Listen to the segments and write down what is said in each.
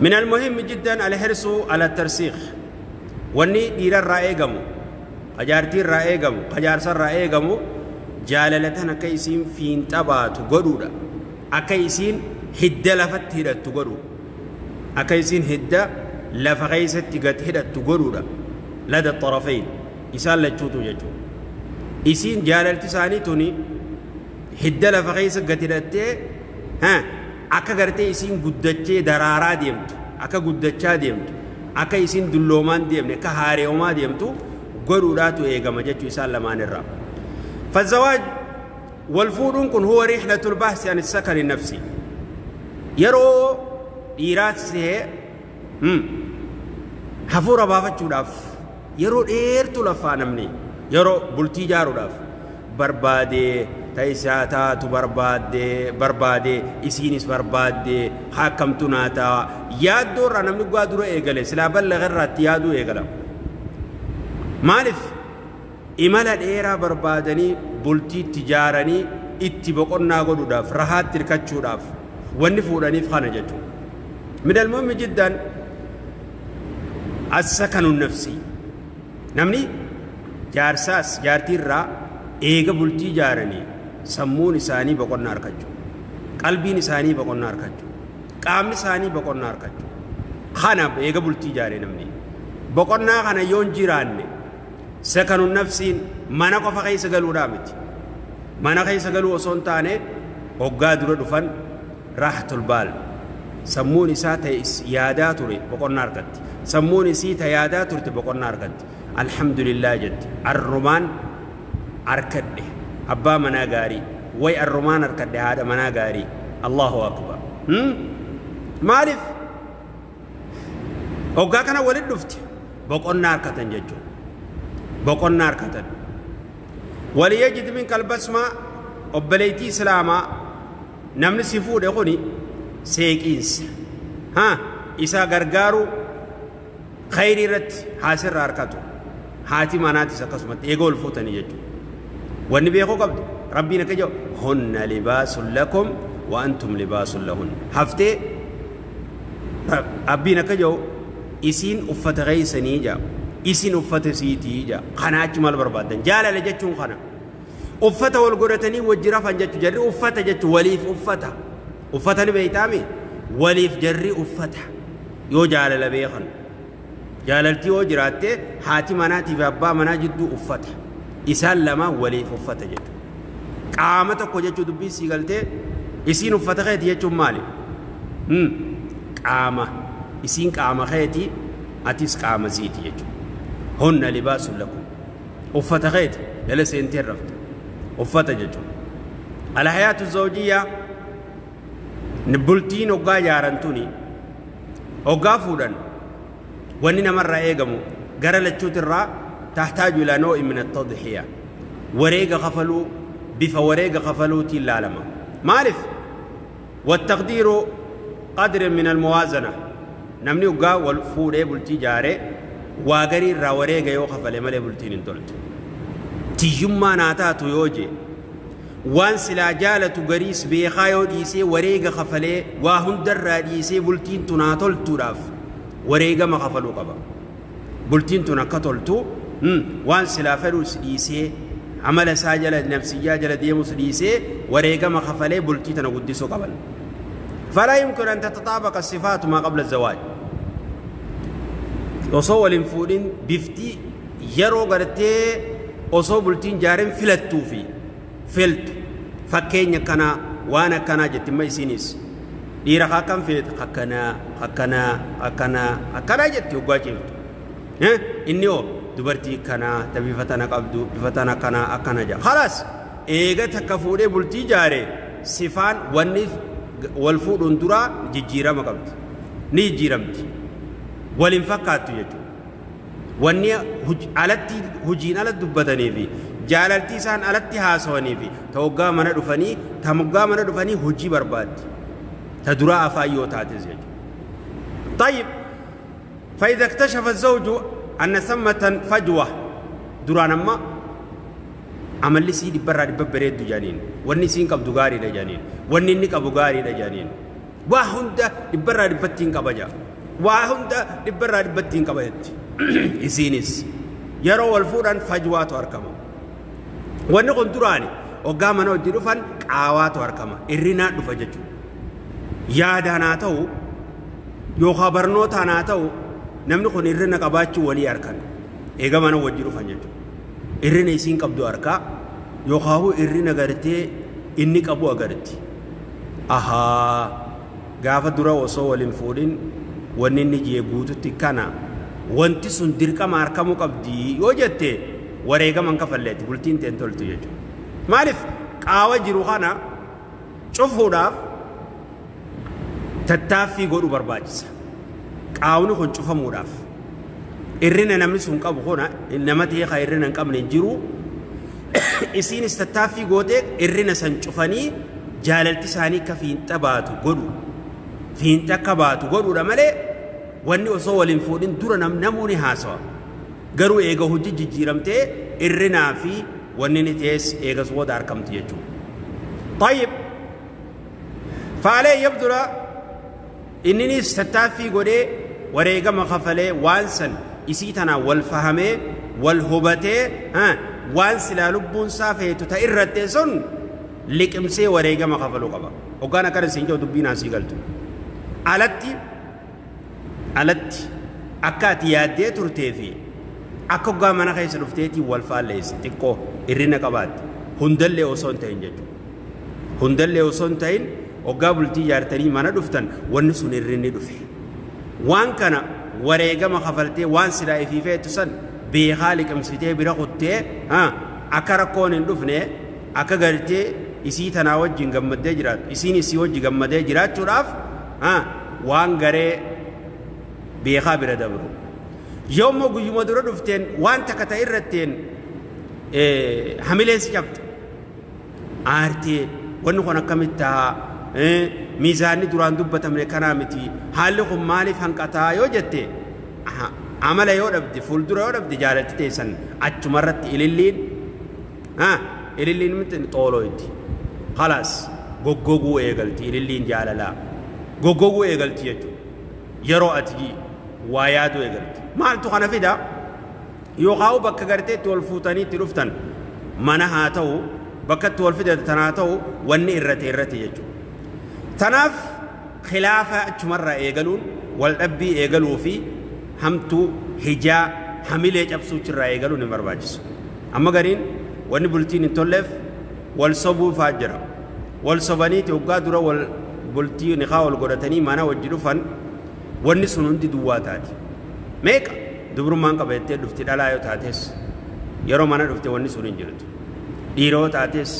من المهم جدا الحرص على الترسيخ. wanni dhiirarraa eegamu, qajaartiirraa eegamu, qajaarsarraa eegamu, jaalalatan akka isiin fiinxa baatu godhuudha. Akka isiin hidda lafatti hidhattu godhu, akka isiin hidda lafa keessatti gad hidhattu godhuudha. لدى الطرفين, isaan lachuutu jechuudha. Isiin jaalalti isaanii tuni hidda lafa keessa gad hidhattee akka gartee isiin guddachee daraaraa deemtu, akka guddachaa deemtu, akka isiin dulloomaan deemne, akka haareewomaa deemtu godhuudhaatu eegama jechuu isaan lamaan irraa. فالزواج, walfuudhuun kun, هو رحلة البحث عن السكن النفسي. Yeroo dhiiraas sihee hafuura baafachuudhaaf yeroo dheertuu lafaa namni yeroo bultii ijaaruudhaaf barbaadee, ta isaa taatu barbaadee barbaadee, isiinis barbaaddee, akkamtu naa ta'a yaaddoo irraa namni gaa dura eegale silaa ballaga irraatti yaaduu eegala. Maaliif imala dheeraa barbaadanii bultiitti ijaaranii itti boqonnaa godhuudhaaf, rahaatti hirkachuudhaaf wanni fuudhaniif kana jechuudha. من المهم جدا السكن النفسي. Namni jaarsaas jaartiirraa eega bultii ijaaranii sammuun isaanii boqonnaa argachuu, qalbiin isaanii boqonnaa argachuu, qaamni isaanii boqonnaa argachuu. Kana eega bultii ijaare namni boqonnaa kana yoon jiraanne, سكن النفسي n mana qofa keessa galuudhaa miti. Mana keessa galuu osoo hin taane, hoggaa dura dhufan راحة البال, sammuun isaa ta'e yaadaa ture boqonnaa argatti, sammuun isii ta yaadaa turte boqonnaa argatti. الحمد لله jetti, arrumaan arkadhe abbaa manaa gaarii, way arrumaan arkadhe haadha manaa gaarii. الله أكبر. Maaliif hoggaa kana walit dhufte boqonnaa arkatan jechuudha, boqonnaa arkatan. وليجد منك البسمة. Obboleettii islaamaa, namni si fuudhe kuni seeqiinsa haa isaa gargaaru, khayrii irratti haasirra harkatu. Haati manaatis akkasumatti eega ol fuutanii jechuudha. Wanni beekuu qabdu, rabbiin akka jedhu: هن لباس لكم وأنتم لباس لهن. Haftee rabbiin akka jedhu, isiin uffata keeysanii jaa, isin uffata siitii jaa. Kana achi maal barbaaddan? Jaalala jechuun kana, uffata wal godhatanii wajji rafan jechu. Jarri uffata jechu, waliif uffata. Uffata ni beeytaami, waliif jarri uffata. Yoo jaalala beekan, jaalaltii yoo jiraatte, haati manaatii fi abbaa manaa jidduu uffata, isaan lama waliif uffata jechuudha. Qaama tokko jechuu. Dubbii sii galtee? Isiin uffata keeti jechuun maali? Qaama isiin qaama keeti, atis qaama siiti jechuudha. هن لباس لكم, uffata keeti, jala seentee rafte, uffata jechuudha. الحياة الزوجية, bultiin hoggaa ijaarantuni, hoggaa fuudhan, wanni namarraa eegamu gara lachuutirraa تحتاج إلى نوع من التضحية, wareega kafaluu, bifa wareega kafaluutiin laalama. Maaliif? والتقدير قدر من الموازنة. Namni hoggaa wal fuudhee bultii ijaaree waa garii irraa wareega yoo kafale malee bultiin hin toltu. Tiyyummaa naa taatu yoo jee, waan silaa jaalatu gariis beekaa yoo dhiisee, wareega kafalee, waa hundarraa dhiisee bultiin tun haa toltuudhaaf wareegama kafaluu qaba. Bultiin tun akka toltu waan silaa fedhus dhiisee, amala isaa jala, nafsiyyaa jala deemus dhiisee, wareegama kafalee bultii tana guddisuu qaban. فلا يمكن أن تتطابق الصفات ما قبل الزواج. Osoo waliin fuudhin bifti yeroo gartee osoo bultiin jaaren filattuu fi filtu, fakkeenya akkanaa, waan akkanaa jetti. Imma isiinis dhiira akkam feeta, akkanaa, akkanaa, akkanaa, akkanaa jetti hoggaa ceeftu. Inni hoo dubartii akkanaa, ta bifa tana qabdu, bifa tana akkanaa, akkana jaa. خلاص, eega takka fuudhee bultii jaare, sifaan wanni wal fuudhuun duraa jijjiirama qabdi, ni jijjiiramti, waliin fakkaattu jechuudha. Wanni alatti hojiin alatti dubbatanii fi jaalaltii isaan alatti haasawanii fi ta hoggaa mana dhufanii, ta hoggaa mana dhufanii hojii barbaaddi. Ta duraa afaan yoo taates jechuudha. طيب, فإذا اكتشف الزوج أن ثمة فجوة, duraan amma amalli sii dhibbarraa dhibba bareeddu jaaniin, wanni isiin qabdu gaariidha jaaniin, wanni inni qabu gaariidha jaaniin. Waa hunda dhibbarraa dhibbatti hin qaba jaa. Waa hunda dhibbarraa dhibbatti hin qaba jetti. Isiinis yeroo wal fuudhan fajwaatu argama. Wanni kun duraani hoggaa mana hojii dhufan qaawaatu argama. Irrinaa dhufa jechuudha. Yaadaan haa ta'u yookaan barnootaan haa ta'u, namni kun irrina qabaachuu walii arkan. Eega mana wajji dhufan jechuudha. Irrina isiin qabdu arkaa yookaan irrina gartee inni qabu agarti. Ahaa, gaafa dura osoo waliin fuudhin wanni inni jee guututti kana, wanti sun dirqama arkamuu qabdi yoo jette, wareegaman kafalleetti bultiin teen toltu jechuudha. Maaliif? Qaawa jiru kana cufuudhaaf tattaaffii godhuu barbaachisa. Qaawni kun cufamuudhaaf irrina namni sun qabu kuna nama ta'ee kan irrina hin qabne hin jiru. Isiinis tattaaffii gootee irrina san cufanii jaalalti isaanii akka fiinxa baatu godhu. Fiinxa akka baatu godhuudha malee, wanni osoo waliin fuudhin dura namuu ni haasawa. Garuu eega hojii jijjiiramtee irrinaa fi wanni ni ta'es eegas booda argamti jechuudha. طيب، فعليه يبذل, inninis tattaaffii godhee wareegama kafalee waan san isii tanaa wal fahamee wal hubatee, waan silaa lubbuun isaa feetu ta irratte sun liqimsee wareegama kafaluu qaba. Hoggaan akkana siin jedhu dubbiin asii galtu. Alatti alatti akka ati yaaddee turtee fi akka hoggaa mana keessa dhufteetii wal faalleessi, xiqqoo irrina qabaatte, hundallee osoo hin ta'in jechuudha. Hundallee osoo hin ta'in, hoggaa bultii ijaartanii mana dhuftan wanni sun irrinni dhufe. Waan kana wareegama kafaltee waan silaa ifii feetu san beekaa liqimsitee bira kuttee, akka rakkoon hin dhufne, akka gartee isii tanaa wajjin gammaddee jiraattu, isiin isii wajji gammadee jiraachuudhaaf waan garee beekaa bira dabru. Yoommoo guyyuma dura dhufteen waan takka ta'e irratteen hamileen si cabxe. Aartee, wanni kun akkamitti ta'a? Miizaanni duraan dubbatamne kanaa miti. Haalli kun maaliif hanqataa yoo jette, amala yoo dhabde, fuuldura yoo dhabde, jaalatti teessan achumarratti ililliin miti xooloo itti. خلاص, goggoguu eegalti, ililliin jaalalaa. Goggoguu eegalti jechuudha. Yeroo ati waa yaaduu eegalti. Maaltu kana fida? Yookaan bakka gartee itti wal fuutanii itti dhuftan mana haa ta'u, bakka itti wal fidatan haa ta'u, wanni irrate irrate jechuudha. Tanaaf khilaafa achumarraa eegaluun, wal dhabbii eegaluu fi hamtuu hijaa hamilee cabsuuchirraa eegaluun hin barbaachisu. Amma gariin wanni bultiin hin tolleef wal sobuu faa jira. Wal sobaniiti hoggaa dura wal bultii niqaa wal godhatanii mana wajji dhufan, wanni sun hundi duwwaa taati. Meeqa dubrummaan qaba jettee dhufti, dhalaa yoo taates yeroo mana dhufte wanni sun hin jirtu. Dhiira yoo taates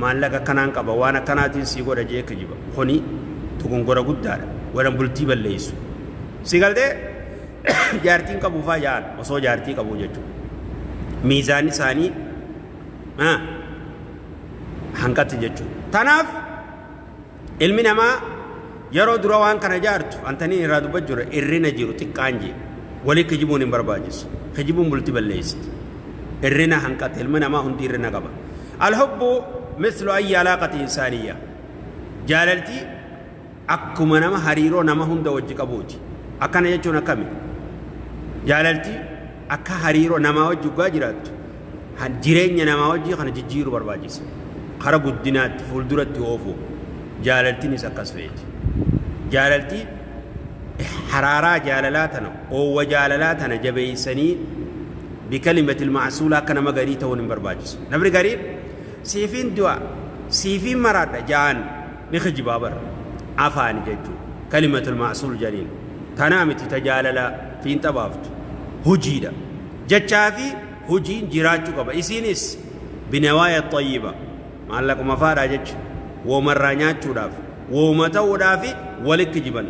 maallaqa akkanaan qaba, waan akkanaatiin sii godha jee kijiba. Kuni dogongora guddaadha. Waan bultii balleessu. Si galtee jaartiin qabuufaa ja'an osoo jaartii qabu jechuudha. Miizaanni isaanii hanqatti jechuudha. Tanaaf ilmi namaa yeroo dura waan kana jaartu antanii irraa dubbachuu jira, irrina jiru xiqqaan jee walii kijibuun hin barbaachisu. Kijibuun bultii balleessiti. Irrina hanqate, ilmi namaa hundi irrina qaba. الحب مثل أي علاقة إنسانية. Jaalalti akkuma nama hariiroo nama hunda wajji qabuuti. Akkana jechuun akkami? Jaalalti akka hariiroo namaa wajji dhugaa jiraattu jireenya namaa wajji kana jijjiiruu barbaachisa. Kara guddinaatti fuulduratti oofu jaalaltiinis akkas feeti. Jaalalti haraaraa jaalalaa tana, oowwa jaalalaa tana jabeeysanii بكلمة المعسول akka nama garii ta'uun hin barbaachisu. Namni gariin siifiin du'a, siifiin maraadha ja'an ni kijibaa bara. Afaani jechuudha. كلمة المعسول janiin. Tanaa miti ta jaalala fiinxa baaftu. Hojiidha. Jechaa fi hojiin jiraachuu qaba. Isiinis بنوايا طيبة. Maallaquma faadhaa jecha. Woomarraa nyaachuudhaaf, wooma ta'uudhaaf walitti kijiban.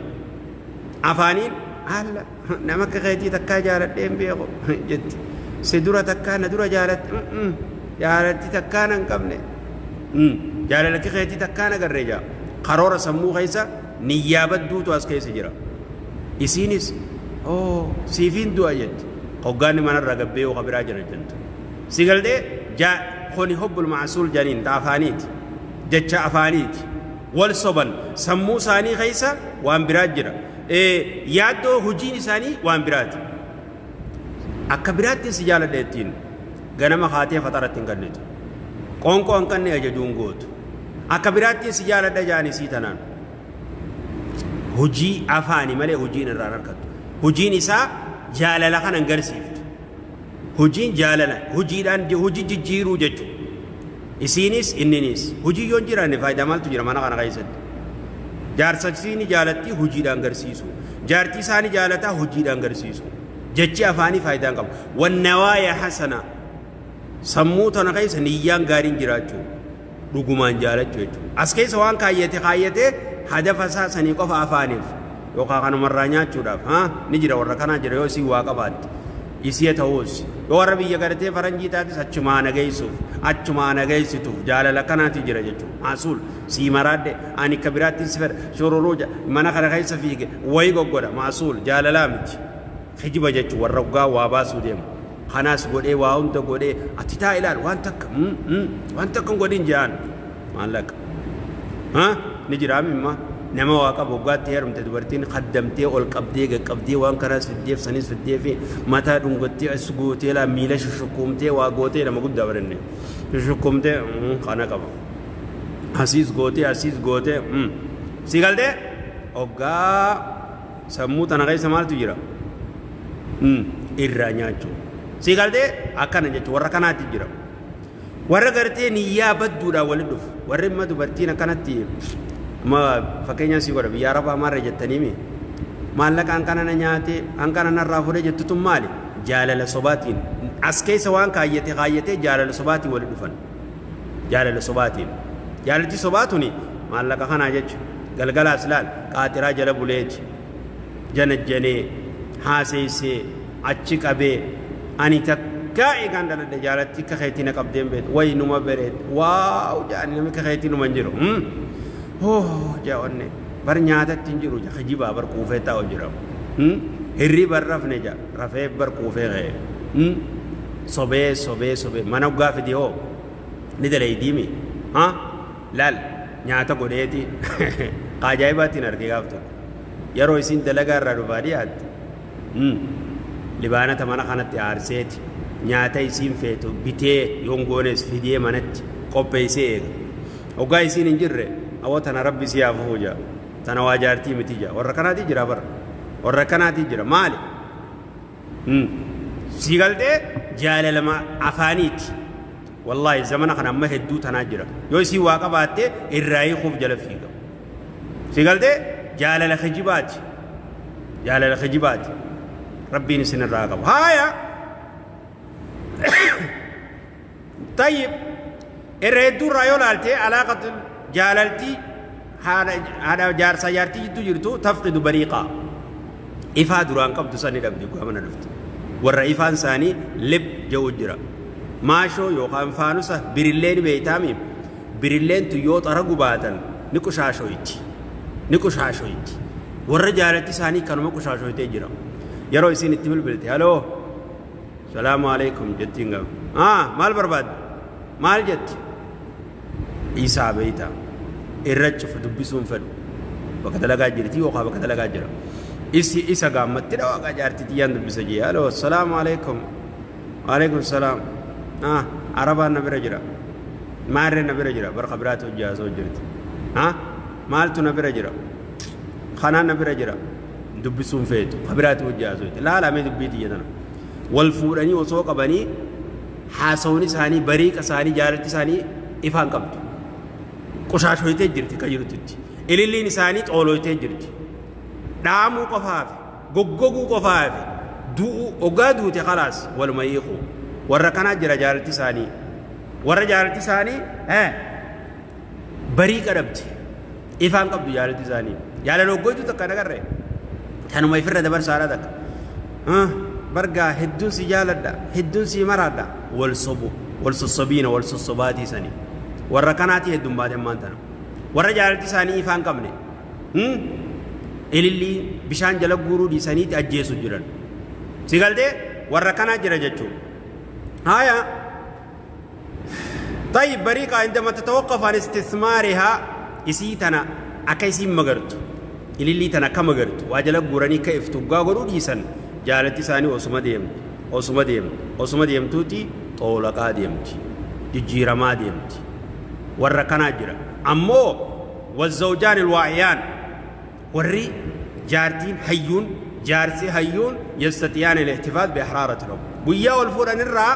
Afaaniin haala nama akka keetii takkaa jaaladhee hin beeku jetti. Si dura takkaa na dura jaalatte jaalatti takkaa na hin qabne. Jaalala keetii takkaa na garree jaa. Karoora sammuu keessa niyyaa badduutu as keessa jira. Isiinis oo siifiin du'a jetti. Hoggaanni manarraa gabbee yoo biraa jira jettu. Si galtee kuni حب المعسول janiin ta afaaniiti. Jecha afaaniiti. Wal soban sammuu isaanii keessa waan biraa jira. Yaaddoo hojiin isaanii waan biraati. Akka biraatti si jaaladha ittiin ganama haatee faxaratti hin kennitu. Qoonqoo hin qanne ajajuun gootu. Akka biraatti si jaaladha jaanii sii tanaan. Hojii afaanii malee hojiin irraa harkattu. Hojiin isaa jaalala kana hin garsiiftu. Hojiin jaalala hojiidhaan hojii jijjiiruu jechuudha. Isiinis inninis hojii yoo hin jiraanne faayidaa maaltu jira mana kana keessatti? Jaarsa isiini jaalatti hojiidhaan garsiisu. Jaartii isaanii jaalataa hojiidhaan garsiisu. Jechi afaanii faayidaa hin qabu. Wannawaaya hasana sammuu tana keessa niyyaan gaariin jiraachuu dhugumaan jaalachuu jechuudha. As keessa waan kaayyate kaayyatee hadafa isaa sanii qofa afaaniif yookaan kanumarraa nyaachuudhaaf ni jira warra kanaa jira yoo isii waa qabaatte. Isii ta'uus yoo warra biyya gartee faranjii taates achumaa nageessuuf achumaa nageessituuf jaalala kanaati jira jechuudha. Maasuul sii maraadde ani akka biraatti si fedha shororoo mana kana keessa fiige wayi goggodha maasuul jaalalaa miti. Kijiba jechuudha warra dhugaa waa baasuu deemu. Kanaas godhee waa hunda godhee ati taa ilaal waan takka waan takka hin godhin jedhan maallaqa. Ni jira mimma nama waa qabu waggaatti heerumte dubartiin kaddamtee ol qabdee gaqqabdee waan kanaas fiddeef sanis fiddee fi mataa dhungattee as gootee laa miila shushukumtee waa gootee nama guddaa baranne shushukumtee kana qaba. Asiis gootee asiis gootee si galtee hoggaa sammuu tana keessa maaltu jira? Irraa nyaachuu. Si galtee akkana jechuun warra kanaatti jira. Warra gartee niyyaa badduudhaan walitti dhufu. Warri imma dubartiin akkanatti amma fakkeenyaan si godha biyya arabaa maarra jettaniimi. Maallaqaan kana na nyaate an kana narraa fuudhee jettu tun maali? Jaalala sobaatiin. As keessa waan kaayyate kaayyatee jaalala sobaatiin walitti dhufan. Jaalala sobaatiin. Jaalalti sobaa tuni maallaqa kanaa jechuudha. Galgalaas laal qaaxiraa jala buleeti. Janajjanee haaseessee achi qabee ani takkaa eegaan dhaladhe jaalatti akka keetii na qabdeen beektu wayi numa bereed waaw jaani namni akka keetii numa hin jiru. Hoo jaa'onne bar nyaatatti hin jiru kijibaa bar quufee taa'u jira. Hirriba rafne ja rafee bar quufee ka'e. Sobee sobee sobee mana dhugaa fidi hoo ni dalayidiimi. Laal nyaata godheeti ajaa'ibaatiin argee gaaf tokko. Yeroo isiin dalagaa irraa dhufaa dhiyaatte libaanata mana kanatti aarseeti nyaata isiin feetu bitee yongoones fidee manatti qopheessee eega. Hoggaa isiin hin jirre awwa tana rabbi si haa fufu jaa tana waa jaartii miti jaa warra kanaatii jira bara warra kanaatii jira maali? Si galtee jaalalama afaaniiti. Wallaahi zamana kana amma hedduu tanaa jira. Yoo isiin waa qabaatte irraa hiikuuf jala fiiga. Si galtee jaalala kijibaati. Jaalala kijibaati. Rabbiin isin irraa qabu. Haaya. Tayyib. Irra hedduu irraa yoo laalte alaaqatu jaalaltii haadha jaarsaa jaartii jidduu jirtu tafqidu bariiqaa. Ifaa duraan qabdu sani dhabdi dhugaa mana dhufte. Warra ifaan isaanii lib jedhu jira. Maashoo yookaan faanusa birillee ni beektaami. Birilleen tu yoo xaragu baatan ni qushaashoyti. Ni qushaashoyti. Warra jaalatti isaanii kanuma qushaashoytee jira. Yeroo isiin itti bilbilte haloo salaamu alaikum jettiin gaafa. Maal barbaadde? Maal jetti? Isaa beeyta. Irra cufa dubbisuun fedhu. Bakka dalagaa jirti yookaan bakka dalagaa jira. Isi isa gaammatti dhawaa jaartii tiyyaan dubbisa jee. Haloo salaamu alaikum. Waalaikum salaam. Arabaan na bira jira. Maarree na bira jira. Barqa biraatti hojii haasoo jirti. Maaltu na bira jira? Kanaan na bira jira. Dubbisuun feetu. Kabiraatti hojii haasoo jirti. Laalamee dubbii tiyya tana. Wal fuudhanii osoo qabanii haasawni isaanii bariiqa isaanii jaalatti isaanii ifaan qabdu. Qushaashoytee jirti kan jirtutti. Ililliin isaanii xooloytee jirti. Dhaamuu qofaafi goggoguu qofaafi du'uu hoggaa duute khalaas waluma hiiku. Warra kanaa jira jaalatti isaanii. Warra jaalatti isaanii bariiqa dhabdi. Ifaan qabdu jaalatti isaanii. Jaalala hoggoytu takka nagarre. Tanuma ifirra dabarsaadha takka. Bargaa hedduun si jaaladha hedduun si maraadha wal sobu wal sossobiina wal sossobaatii sanii. Warra kanaatii hedduun baate ammaan tana. Warra jaalatti isaanii ifaan qabne. Ilillii bishaan jala guuruu dhiisaniiti ajjeesu jiran. Si galtee warra kanaa jira jechuudha. Haaya. طيب بريقة عندما تتوقف عن استثمارها Isii tana akka isiin magartu, ilillii tana akka magartu waa jala guuranii akka iftu hoggaa godhuu dhiisan, jaalalti isaanii osuma deemti, osuma deemti, osuma deemtuuti xoolaqaa deemti, jijjiiramaa deemti. Warra kanaa jira. Ammoo wazzawjaan ilwaa'iyaan, warri jaartiin hayyuun, jaarsi hayyuun, yastatiyaan al-ihtifaaz bi haraarati al-hub, guyyaa wal fuudhan irraa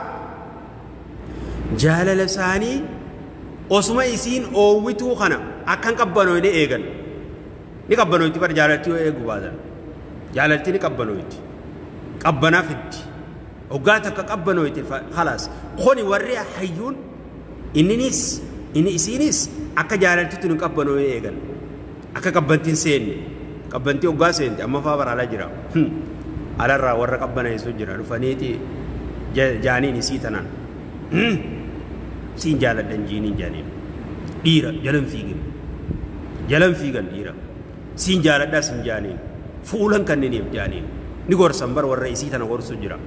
jaalala isaanii osuma isiin oowwituu kana akkan qabbanooyne eegan. Ni qabbanooyti bar jaalalti yoo eegu baatan. Jaalalti ni qabbanooyti, qabbanaa fiddi. Hoggaa takka qabbanooyte, khalaas. Kuni warri hayyuun inninis inni isiinis akka jaalalti tun hin qabbanooyne eegan, akka qabbantiin seenne. Qabbantii hoggaa seente, amma faa bara ala jira, alarraa warra qabbaneessu jira, dhufaniiti jaaniin isii tanaan siin jaaladhan jiiniin jaaniin. Dhiira jalan fiigin, jalan fiigan. Dhiira siin jaaladhaa sin jaaniin, fuulan kanniniif jaaniin. Ni gorsan bar, warra isii tana gorsu jira.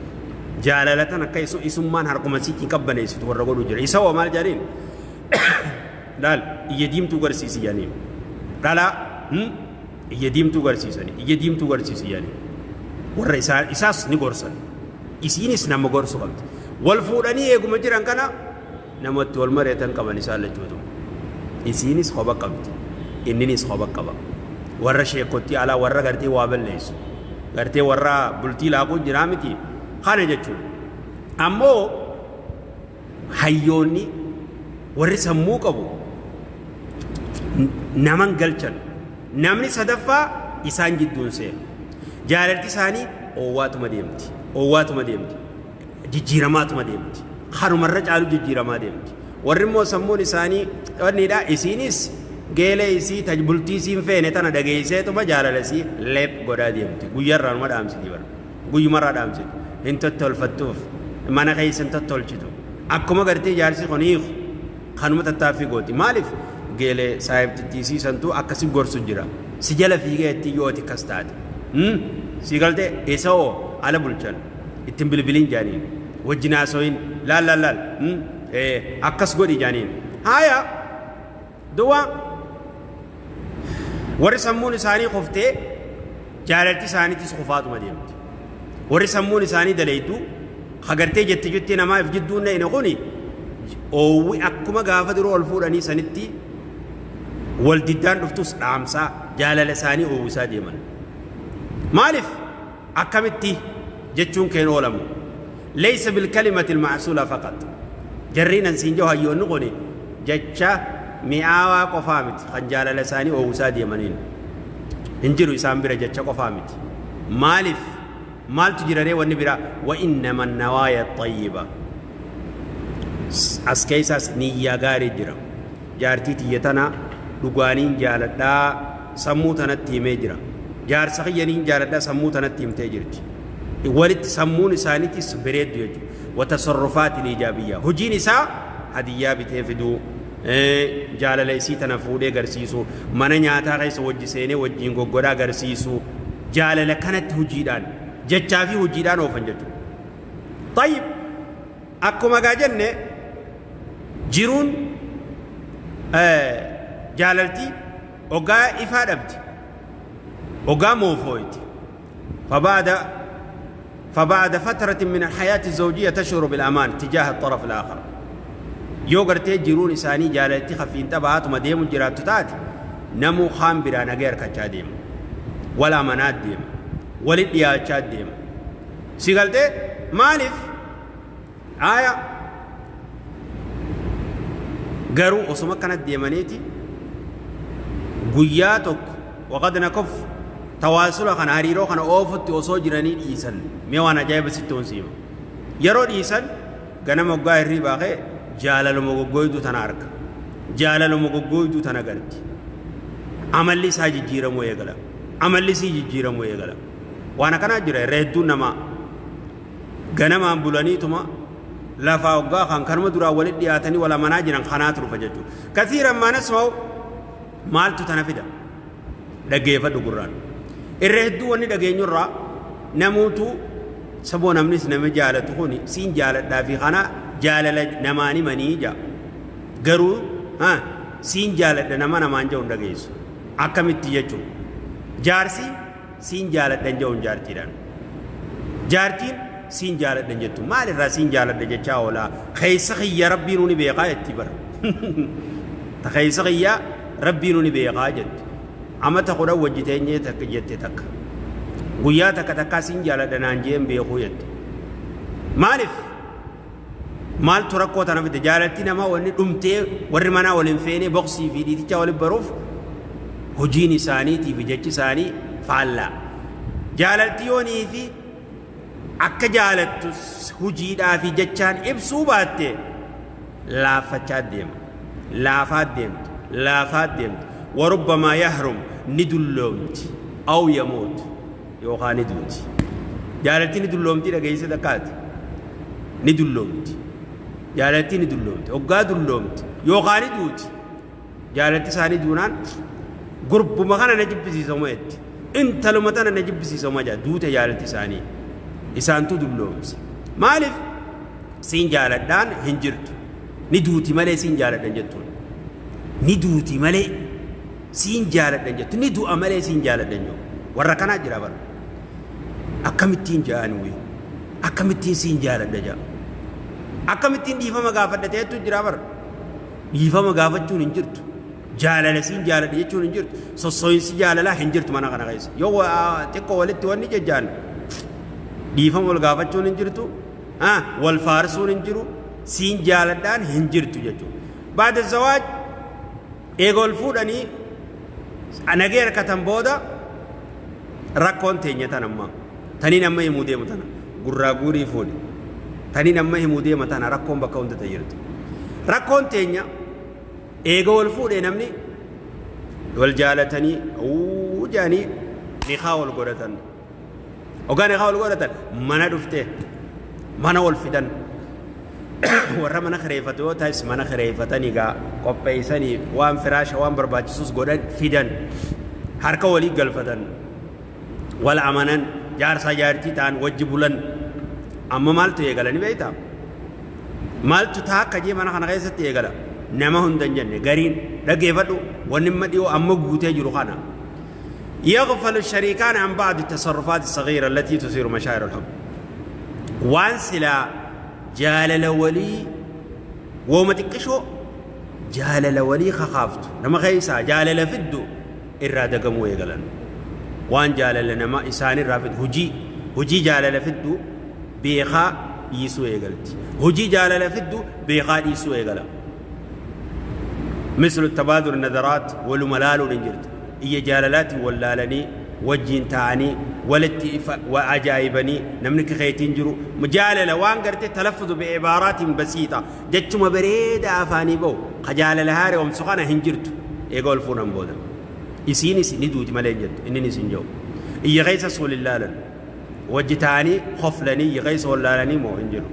Jaalala tan akka isummaan harkuma siitiin qabbaneessitu warra godhu jira. Isa hoo maal jaaniin? Laal, iyya diimtuu garsiisi jaaniin. Dhalaa iyya diimtuu garsiisanii, iyya diimtuu garsiisi jaaniin. Warra isaa isaas ni gorsan, isiinis nama gorsu qabdi. Wal fuudhanii eeguma jiran kana namatti wal mari'atan qaban isaan lachuutu. Isiinis kopha qabdi, inninis kopha qaba. Warra sheekottii alaa, warra gartee waa balleessu, gartee warra bultii laaquu jiraa miti kana jechuudha. Ammoo hayyoonni, warri sammuu qabu naman galchan. Namni sadaffaa isaan jidduun seenu. Jaalalti isaanii oowwaatuma deemti, oowwaatuma deemti, jijjiiramaatuma deemti, kanumarra caalu jijjiiramaa deemti. Warri immoo sammuun isaanii wanniidha, isiinis geelee isii taj bultii isiin feene tana dhageesseetuma jaalala isii leep godhaa deemti. Guyyaarraa numa dhaamsiti bara, guyyumarraa dhaamsiti. Hin tottolfattuuf, mana keessa hin tottolchitu. Akkuma gartee jaarsi kun hiiku kanuma tattaaffii gooti. Maaliif? Geelee saayibtittii siisantu akkasi gorsu jira. Si jala fiigee itti yooti akkas taate si galtee isa hoo ala bulchan, ittiin bilbiliin jaaniin, wajjin haasoyin, laal laal laal, akkas godhi jaaniin. Haaya, duwwaa warri sammuun isaanii kuftee jaalalti isaaniitis kufaatuma deemti. Warri sammuun isaanii daleeytu hagartee jetti jettee namaaf jidduun na kuni oowwi akkuma gaafa duroo ol fuudhanii sanitti wal diddaan dhuftus dhaamsaa jaalala isaanii oowwisaa deeman. Maaliif? Akkamitti jechuun keen oolamu. Laysa bilkalimati ilmacsuula faqat. Jarriin an siin jiru hayyoonni kuni jecha mi'aawaa qofaa miti kan jaalala isaanii oowwisaa deemaniin. Hin jiru isaan bira, jecha qofaa miti. Maaliif? Maaltu jiraree wanni biraa? Wa innama nawaaya xayyiba. As keessaas niyyaa gaarii jira. Jaartii tiyya tana dhugaaniin jaaladhaa sammuu tanatti himee jira. Jaarsa kiyyaniin jaaladhaa sammuu tanatti himtee jirti. Walitti sammuun isaaniitis bareeddu jechuudha. Watasarrufaati ijaabiyyaa, hojiin isaa hadiyyaa bitee fiduu, jaalala isii tana fuudhee garsiisuu, mana nyaataa keessa wajji seenee wajjiin goggodhaa garsiisuu, jaalala kanatti hojiidhaan, jechaa fi hojiidhaan oofan jechuudha. Tayyib, akkuma gaa jenne, jiruun jaalaltii ogaa ifaa dhabdi, ogaa moofooyti. فبعد فترة من الحياة الزوجية تشعر بالأمان تجاه الطرف الآخر. Yoo gartee jiruun isaanii jaalalti hafiin taphaatuma deemu jiraattu taate, namuu kaan biraa nagee harkachaa deema, wal amanaa deema, walit dhiyaachaa deema. Si galtee? Maaliif? Aya, garuu osuma akkanatti deemaniiti guyyaa tokko waqad nakaf tawaasula kana, hariiroo kana oofutti osoo jiranii dhiisan. Mee waan ajaa'iba sitti honsiima. Yeroo dhiisan, ganama hoggaa hirribaa ka'e jaalaluma goggooyduu tana arga, jaalaluma goggooyduu tana garti. Amalli isaa jijjiiramuu eegala, amalli isii jijjiiramuu eegala. Waan akkanaa jira. Irra hedduun namaa ganamaan bulaniituma lafaa hoggaa kan kanuma duraan walitti dhiyaatanii wal amanaa jiran kanaatu dhufa jechuudha. Kasiiran maa nasma'u. Maaltu tana fida? Dhaggeeffadhu gurraan. Irra hedduu wanni dhageenyurraa namuutu saboo namnis nama jaalatu kun siin jaaladhaa fi kana jaalala namaan himanii jaa. Garuu siin jaaladha nama namaan jedhu hin dhageessu. Akkamitti jechuun jaarsi siin jaaladha hin jedhu jaartiidhaan. Jaartiin siin jaaladha hin jettu. Maalirraa siin jaaladha jechaa oolaa? Keessa kiyya rabbiin ni beekaa jetti bara. Ta keessa kiyya rabbiin ni beekaa jetti. Amata 10 wajji teenyee takka jette takka. Guyyaa takka takkaa siin jaaladha naan jeen beekuu jette. Maaliif? Maaltu rakkoo tana fide? Jaalalti namaa wanni dhumtee warri manaa waliin feenee boqsii fi dhiitichaa waliin baruuf hojiin isaaniitii fi jechi isaanii faallaa. Jaalalti yoonii fi akka jaalattu hojiidhaa fi jechaan ibsuu baatte laaffachaa deema. Laafaa deemti. Laafaa deemti. Warubbamaa yahrum ni dulloomti. Aw yamuut yookaan ni duuti. Jaalalti ni dulloomti dhageesse takkaati. Ni dulloomti. Jaalalti ni dulloomti. Hoggaa dulloomti yookaan ni duuti. Jaalalti isaanii duunaan gurbuma kana na jibbisiisama jetti. Intaluma tana na jibbisiisama jedha. Duute jaalalti isaanii. Isaantu dulloomse. Maaliif? Siin jaaladhaan hin jirtu. Ni duuti malee siin jaaladhan jettuun. Ni duuti malee siin jaaladhan jettu. Ni du'a malee siin jaaladhan jettu. Warra kanaa jira bara. Akkamittiin ja'an wii? Akkamittiin siin jaaladha ja'a? Akkamittiin dhiifama gaafadha ta'etu jira bara. Dhiifama gaafachuun hin jirtu. Jaalala siin jaaladha jechuun hin jirtu. Sossooyinsi jaalalaa hin jirtu mana kana keessa. Yoo xiqqoo walitti wanni jejjaan dhiifama wal gaafachuun hin jirtu. Wal faarsuun hin jiru. Siin jaaladhaan hin jirtu jechuudha. Baada zawaaj eega wal fuudhanii nagee harkatan booda rakkoon teenya tan amma. Taniin amma himuu deemu tana. Gurraa guurii fuudhi. Taniin amma himuu deema tana rakkoon bakka hunda jirtu. Rakkoon teenya eega wal fuudhee namni wal jaalatanii jaanii niqaa wal godhatan. Ogaa niqaa wal godhatan mana dhuftee mana wal fidan. Warra mana kireeffatu yoo ta'es mana kireeffatanii gaa qopheessanii waan firaasha waan barbaachisus godhan fidan. Harka walii galfatan. Wal amanan jaarsaa jaartii ta'an wajji bulan. Amma maaltu eegalanii beektaa? Maaltu taa akka jee mana kana keessatti eegala? Nama hunda hin jenne gariin dhaggeeffadhu wanni amma dhiyoo amma guutee jiru kana. يغفل الشريكان عن بعض التصرفات الصغيرة التي تثير مشاعر الحب. وان سلا جالل ولي وما تكشو جالل ولي خخافت نما خيسا جالل فدو إرادة قمو يقلن. وان جالل نما إساني رافد هجي هجي جالل فدو بيخا يسو يقلت. هجي جالل فدو بيخا يسو يقلن. مثل التبادل النذرات والملال ننجرت. إيا جاللاتي ولالني وجين تاني ولتي وعجائبني نملك خيتين جرو مجاللة وان قرتي تلفظ بعبارات بسيطة جتشما بريدة أفاني بو خجاللة هاري ومسخانة هنجرت يقول فونان بودا إسيني ندوت مالين جد إنني سنجو إيا غيس سول الله لن وجتاني خفلني يغيس ولالني مو هنجرو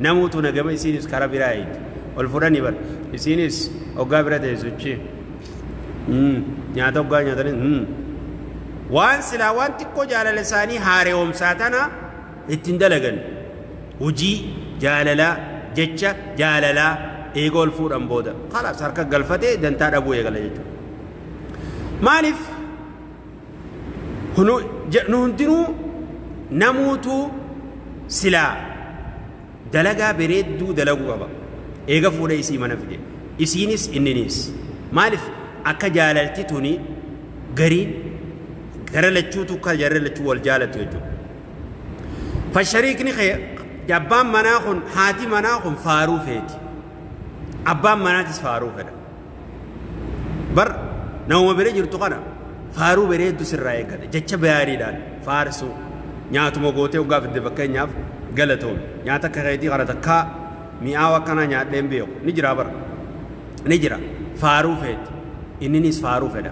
نموت نجمع إسينيس كرابرايد والفراني بر إسينيس أوغابرة تيزوتشي nyaata hoggaa nyaatanii waan silaa waan xiqqoo jaalala isaanii haareewwamsaa tana ittiin dalagan hojii jaalalaa jecha jaalalaa eega ol fuudhan booda khalaas harka galfatee dantaa dhabuu eegala jechuudha. Maaliif nu hundinuu namuutu silaa dalagaa bareedduu dalaguu qaba eega fuudhee isii mana fide isiinis inninis maaliif akka jaalalti tuni gariin gara lachuutu akka jarri lachuu wal jaalatu jechuudha. Fashariikni abbaan manaa kun haati manaa kun faaruu feeti. Abbaan manaatis faaruu fedha. Bar nama bira jirtu kana faaruu bareeddu sirraa eeggata jecha bayaariidhaan faarsuu nyaatuma gootee hoggaa fidde fakkeenyaaf galatoon nyaata akka keetii kana takkaa mi'aawa akkanaa nyaadheen beeku ni jira bara ni jira faaruu feeti. Inninis faaruu fedha.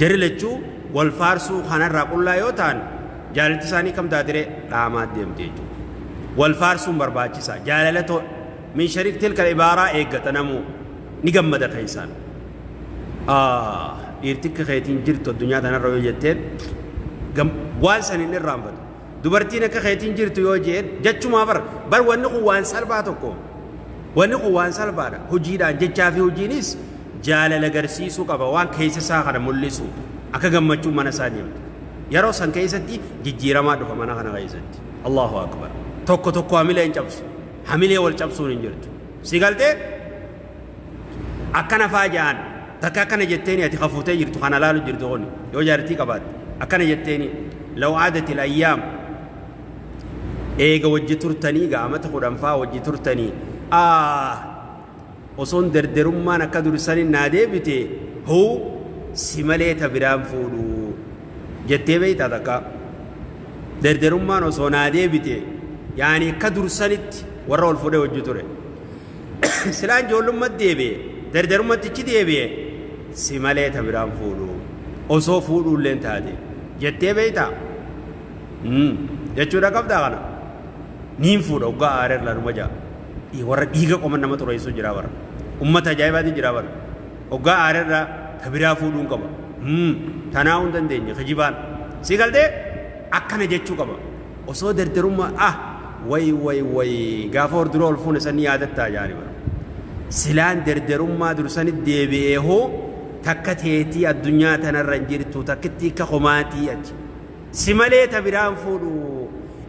Jarri lachuu wal faarsuu kanarraa qullaa yoo ta'an jaalalti isaanii kam taatiree dhaamaa deemte jechuudha. Wal faarsuun barbaachisaa. Jaalala min shariik tilka ibaaraa eeggata namuu ni gammada keessaan. Dhiirtikka keetiin jirtu addunyaa tanarra yoo jetteen waan san hin irraanfatu. Dubartiin akka keetiin jirtu yoo jeen jechumaa bar wanni kun waan salphaa tokko. Wanni kun waan salphaadha. Hojiidhaan jechaa fi hojiinis Jaalala agarsiisuu qaba, waan keessa isaa kana mul'isu, akka gammachuu mana isaa deemtu. Yeroo san keessatti jijjiiramaa dhufa mana kana keessatti. Allahu akbar. Tokko tokko hamilee hin cabsu. Hamilee wal cabsuun hin jirtu. Si galtee? Akkana faa ja'an. Takka akkana jetteeni ati kafuutee jirtu kana laalu jirtu kuni yoo jaartii qabaatte. Akkana jetteeni law aadatil ayyaam eega wajji turtanii gaamata 10 faa wajji turtanii osoon derderummaan akka dursanii naa deebite huu si malee ta biraan fuudhu jettee beektaa takka derderummaan osoo naa deebite yaani akka dursanitti warra ol fuudhee wajji ture silaan ijoollummaatti deebi'e derderummatti deebi'e si malee ta biraan fuudhu osoo fuudhuulleen taate jettee beektaa jechuudha qabdaa kana niin fuudha hoggaa aareer lanuma ja'a warra dhiiga qoma nama xureessu jira bara ummata ajaa'ibaati jira bara hoggaa aareerra ta biraa fuudhuun qaba tanaa hin dandeenye kijibaan si galtee akkana jechuu qaba osoo derderummaa way way way gaafa hordura ol fuune san yaadattaa jaani bara silaan derderummaa dursani deebi'ee hoo takka teetii addunyaa tanarra hin jirtu takkitti akka komaatii ati si malee ta biraan fuudhu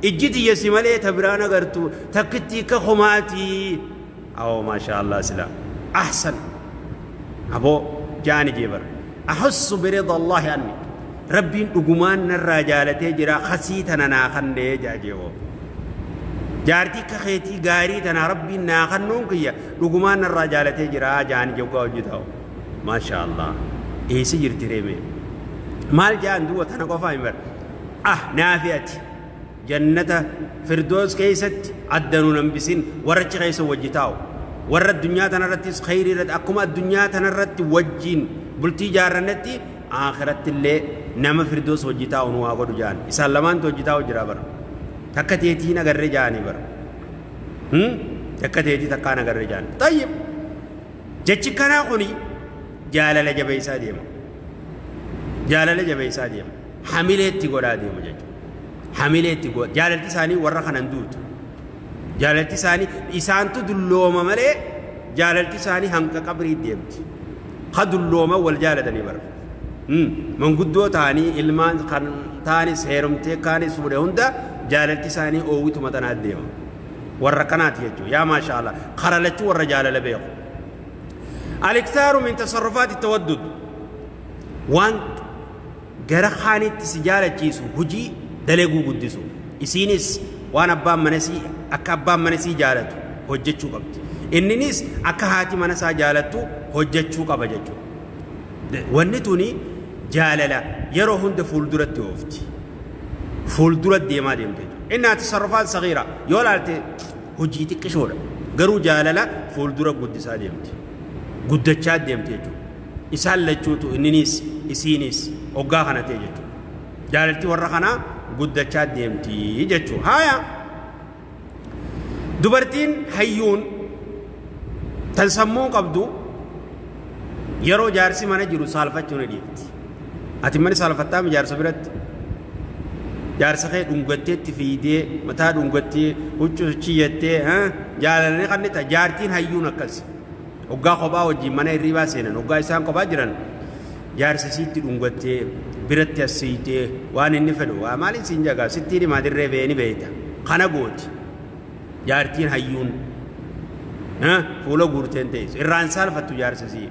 ijji tiyya si malee ta biraan agartu takkitti akka komaatii awoo maashaa Allah sila ahsan aboo jaani jee bara ahussu birida Allahi anni rabbiin dhugumaan narraa jaalatee jira khasii tana naa kannee jaa jeewoo jaartii akka keetii gaarii tana rabbiin naa kannuun kiyya dhugumaan narraa jaalatee jira jaani joggaa hojii ta'u maashaa Allah eessa jirti reeme maal jaan duwwa tana qofaa hin bar naafi ati jannata firdoos keessatti addanuu nambisin warra achi keessa wajji taa'u warra addunyaa tanarrattis khayrii irratti akkuma addunyaa tanarratti wajjiin bultii jaarrannetti akhiratti illee nama firdoos wajji taa'u nu haa godhu jaan isaan lamaantu wajji taa'u jira bara takka teetiin agarree jaanii bara takka teetii takkaan agarree jaan tayyib jechi kanaa kuni jaalala jabeessaa deema jaalala jabeessaa deema hamileetti godhaa deema jechuudha hamileetti godha jaalalti isaanii warra kanan duutu jaalalti isaanii isaantu dullooma malee jaalalti isaanii hanqa qabrii deemti ha dullooma wal jaalatanii bara manguddoo ta'anii ilmaan kan ta'anis heerumtee kaanis fuudhe hunda jaalalti isaanii oowwituma tanaat deema warra kanaati jechuudha yaa maasha Allah kara lachuu warra jaalala beeku aliktaaru min tasarrufaati tawaddud waan gara kaanitti si jaalachiisu hojii dalaguu guddisu isiinis waan abbaan manasii akka abbaan manasii jaalatu hojjechuu qabdi inninis akka haati manasaa jaalattu hojjechuu qaba jechuudha wanni tuni jaalala yeroo hunda fuulduratti oofti fuuldura deemaa deemte jechuudha innaa tasarrufaat sagiira yoo laalte hojii xiqqishoodha garuu jaalala fuuldura guddisaa deemti guddachaa deemte jechuudha isaan lachuutu inninis isiinis hoggaa kana ta'e jechuudha jaalalti warra kanaa guddachaa deemti jechuudha haaya dubartiin hayyuun tan sammuu qabdu yeroo jaarsi mana jiru saalfachuu ni dhiifti ati mani saalfattaa mi jaarsa biratti jaarsa kee dhungatteetti fiidee mataa dhungattee huccuu chiyyattee jaalalanii kan ta'a jaartiin hayyuun akkas hoggaa kophaa wajjin mana hirribaa seenan hoggaa isaan kophaa jiran jaarsa isiitti dhungattee biratti as siitee waan inni fedhu waa maaliin siin jagaa sittiin himaa dirree ba'ee ni beeyta kana gooti jaartiin hayyuun fuula guurteen teessu irraan saalfattu jaarsa isii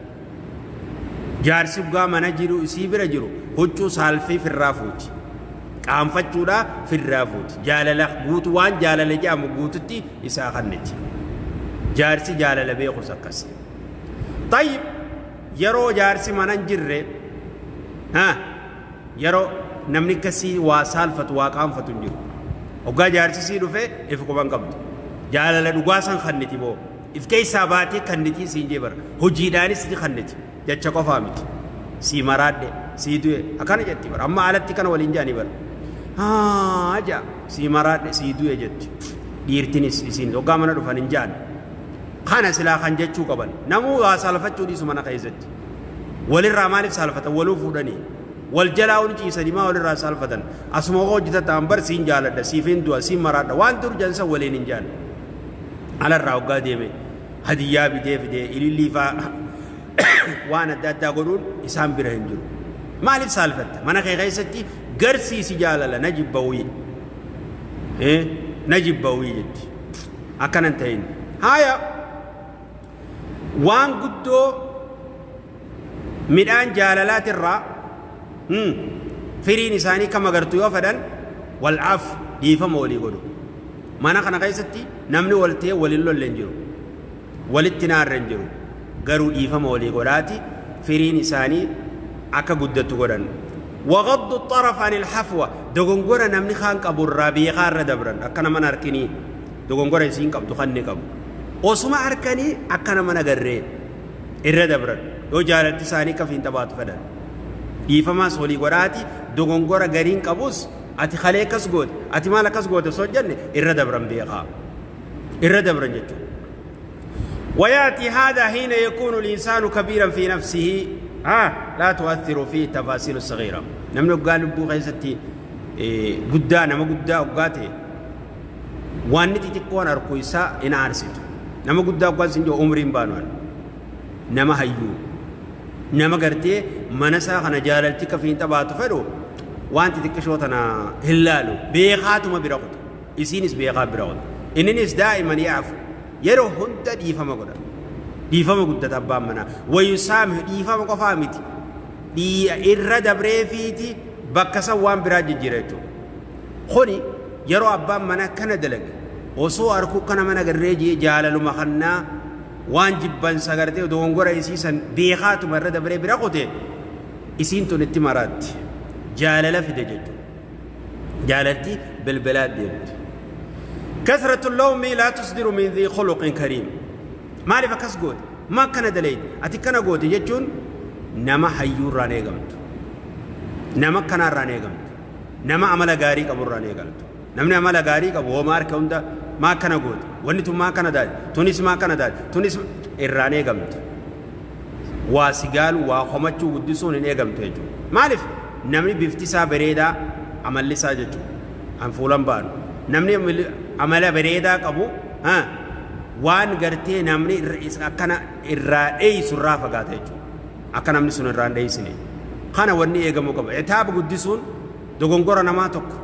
jaarsi hoggaa mana jiru isii bira jiru huccuu saalfii firraa fuuti qaanfachuudha firraa fuuti jaalala guutu waan jaalala jedhamu guututti isaa kanniti jaarsi jaalala beekus akkas tayyib yeroo jaarsi mana hin jirre yeroo namni akkasii waa saalfatu waa qaanfatu hin jiru hoggaa jaarsi sii dhufe if quban qabdu jaalala dhugaa san kanniti boo if keessaa baatee kannitii siin jee bara hojiidhaanis ni kanniti jecha qofaa miti sii maraadhe sii du'e akkana jetti bara amma alatti kana waliin jaanii bara haa jaa sii maraadhe sii du'e jetti dhiirtinis isiin hoggaa mana dhufan hin jaan kana silaa kan jechuu qaban namuu waa saalfachuu dhiisu mana keessatti walirraa maaliif saalfatan waluu fuudhanii wal jalaa ol ciisanii maa walirraa saalfatan asuma hojjetatan bar siin jaaladha siif hin du'a siin maraadha waan dur jansa waliin hin jaan alarraa hoggaa deeme hadiyyaa bitee fidee ilillii faa Waan adda addaa godhuun isaan bira hin jiru. Maaliif saalfatta? Mana kee keessatti garsiisi jaalala. Na jibbawii, na jibbawii jetti. Akkanan ta'in. Haaya, waan guddoo midhaan jaalalaatirraa firiin isaanii kam agartu yoo fedhan, wal'aaf dhiifama walii godhu. Mana kana keessatti namni wal ta'ee waliin lolle hin jiru, walitti naarra hin jiru, garuu dhiifama walii godhaati firiin isaanii akka guddattu godhan. وغض الطرف عن الهفوة, dogongora namni kaan qabu irraa beekaa irra dabran. Akka naman harkinii dogongora isiin qabdu kan inni qabu osuma harkanii akka naman agarree irra dabran. Yoo jaalalti isaanii kafiin taphaatu fedhan, dhiifamaas walii godhaati dogongora gariin qabus, ati kalee akkas goote, ati maal akkas goote osoo jenne irra dabran, beekaa irra dabran jechuudha. ويأتي هذا حين يكون الإنسان كبيرا في نفسه، ها لا تؤثر فيه التفاصيل الصغيرة. Namni hoggaa lubbuu keessatti guddaa, nama guddaa hoggaa ta'e, waan xixiqqoon harku isaa in aarsitu. Nama guddaa hoggaa isin jiru umriin baanu, nama hayyuu, nama gartee mana isaa kana jaalalti kafiin taphaatu fedhu, waan xixiqqishoo tana hin laalu, beekaatuma bira kuta. Isiinis beekaa bira kuta. Inninis دائما يعفو, yeroo hunda dhiifama godha. Dhiifama guddata abbaan manaa. ويسامح, dhiifama qofaa miti, irra dabreefiiti bakka san waan biraa jijjiira jechuudha. Kuni yeroo abbaan manaa kana dalage osoo arkuu kana mana garree jee jaalaluma kannaa waan jibbansa gartee dogongora isiisan beekaatuma irra dabree bira kute, isiin tun itti maraatti, jaalala fide jechuudha. Jaalalti bilbilaa deemti. كثرة اللوم لا تصدر من ذي خلق كريم. Maaliif akkas goote? Ma akkana dalayte? Ati kana goote jechuun nama hayyuurraan eegamtu, nama akkanaarraan eegamtu, nama amala gaarii qaburraan eegamtu. Namni amala gaarii qabu hooma harka hunda maa akkana goote, wanni tun maa akkana taate, tunis maa akkana taate, tunis irraan eegamtu. Waa sigaalu, waa komachuu guddisuun hin eegamtu jechuudha. Maaliif? Namni bifti isaa bareedaa amalli isaa jechuudha an fuulan baanu. Namni amala bareedaa qabu waan gartee namni akkana irraa dheeysu irraa fagaata jechuudha, akka namni sun irraa hin dheeysine. Kana wanni eegamuu qaba. Itaaba guddisuun dogongora namaa tokko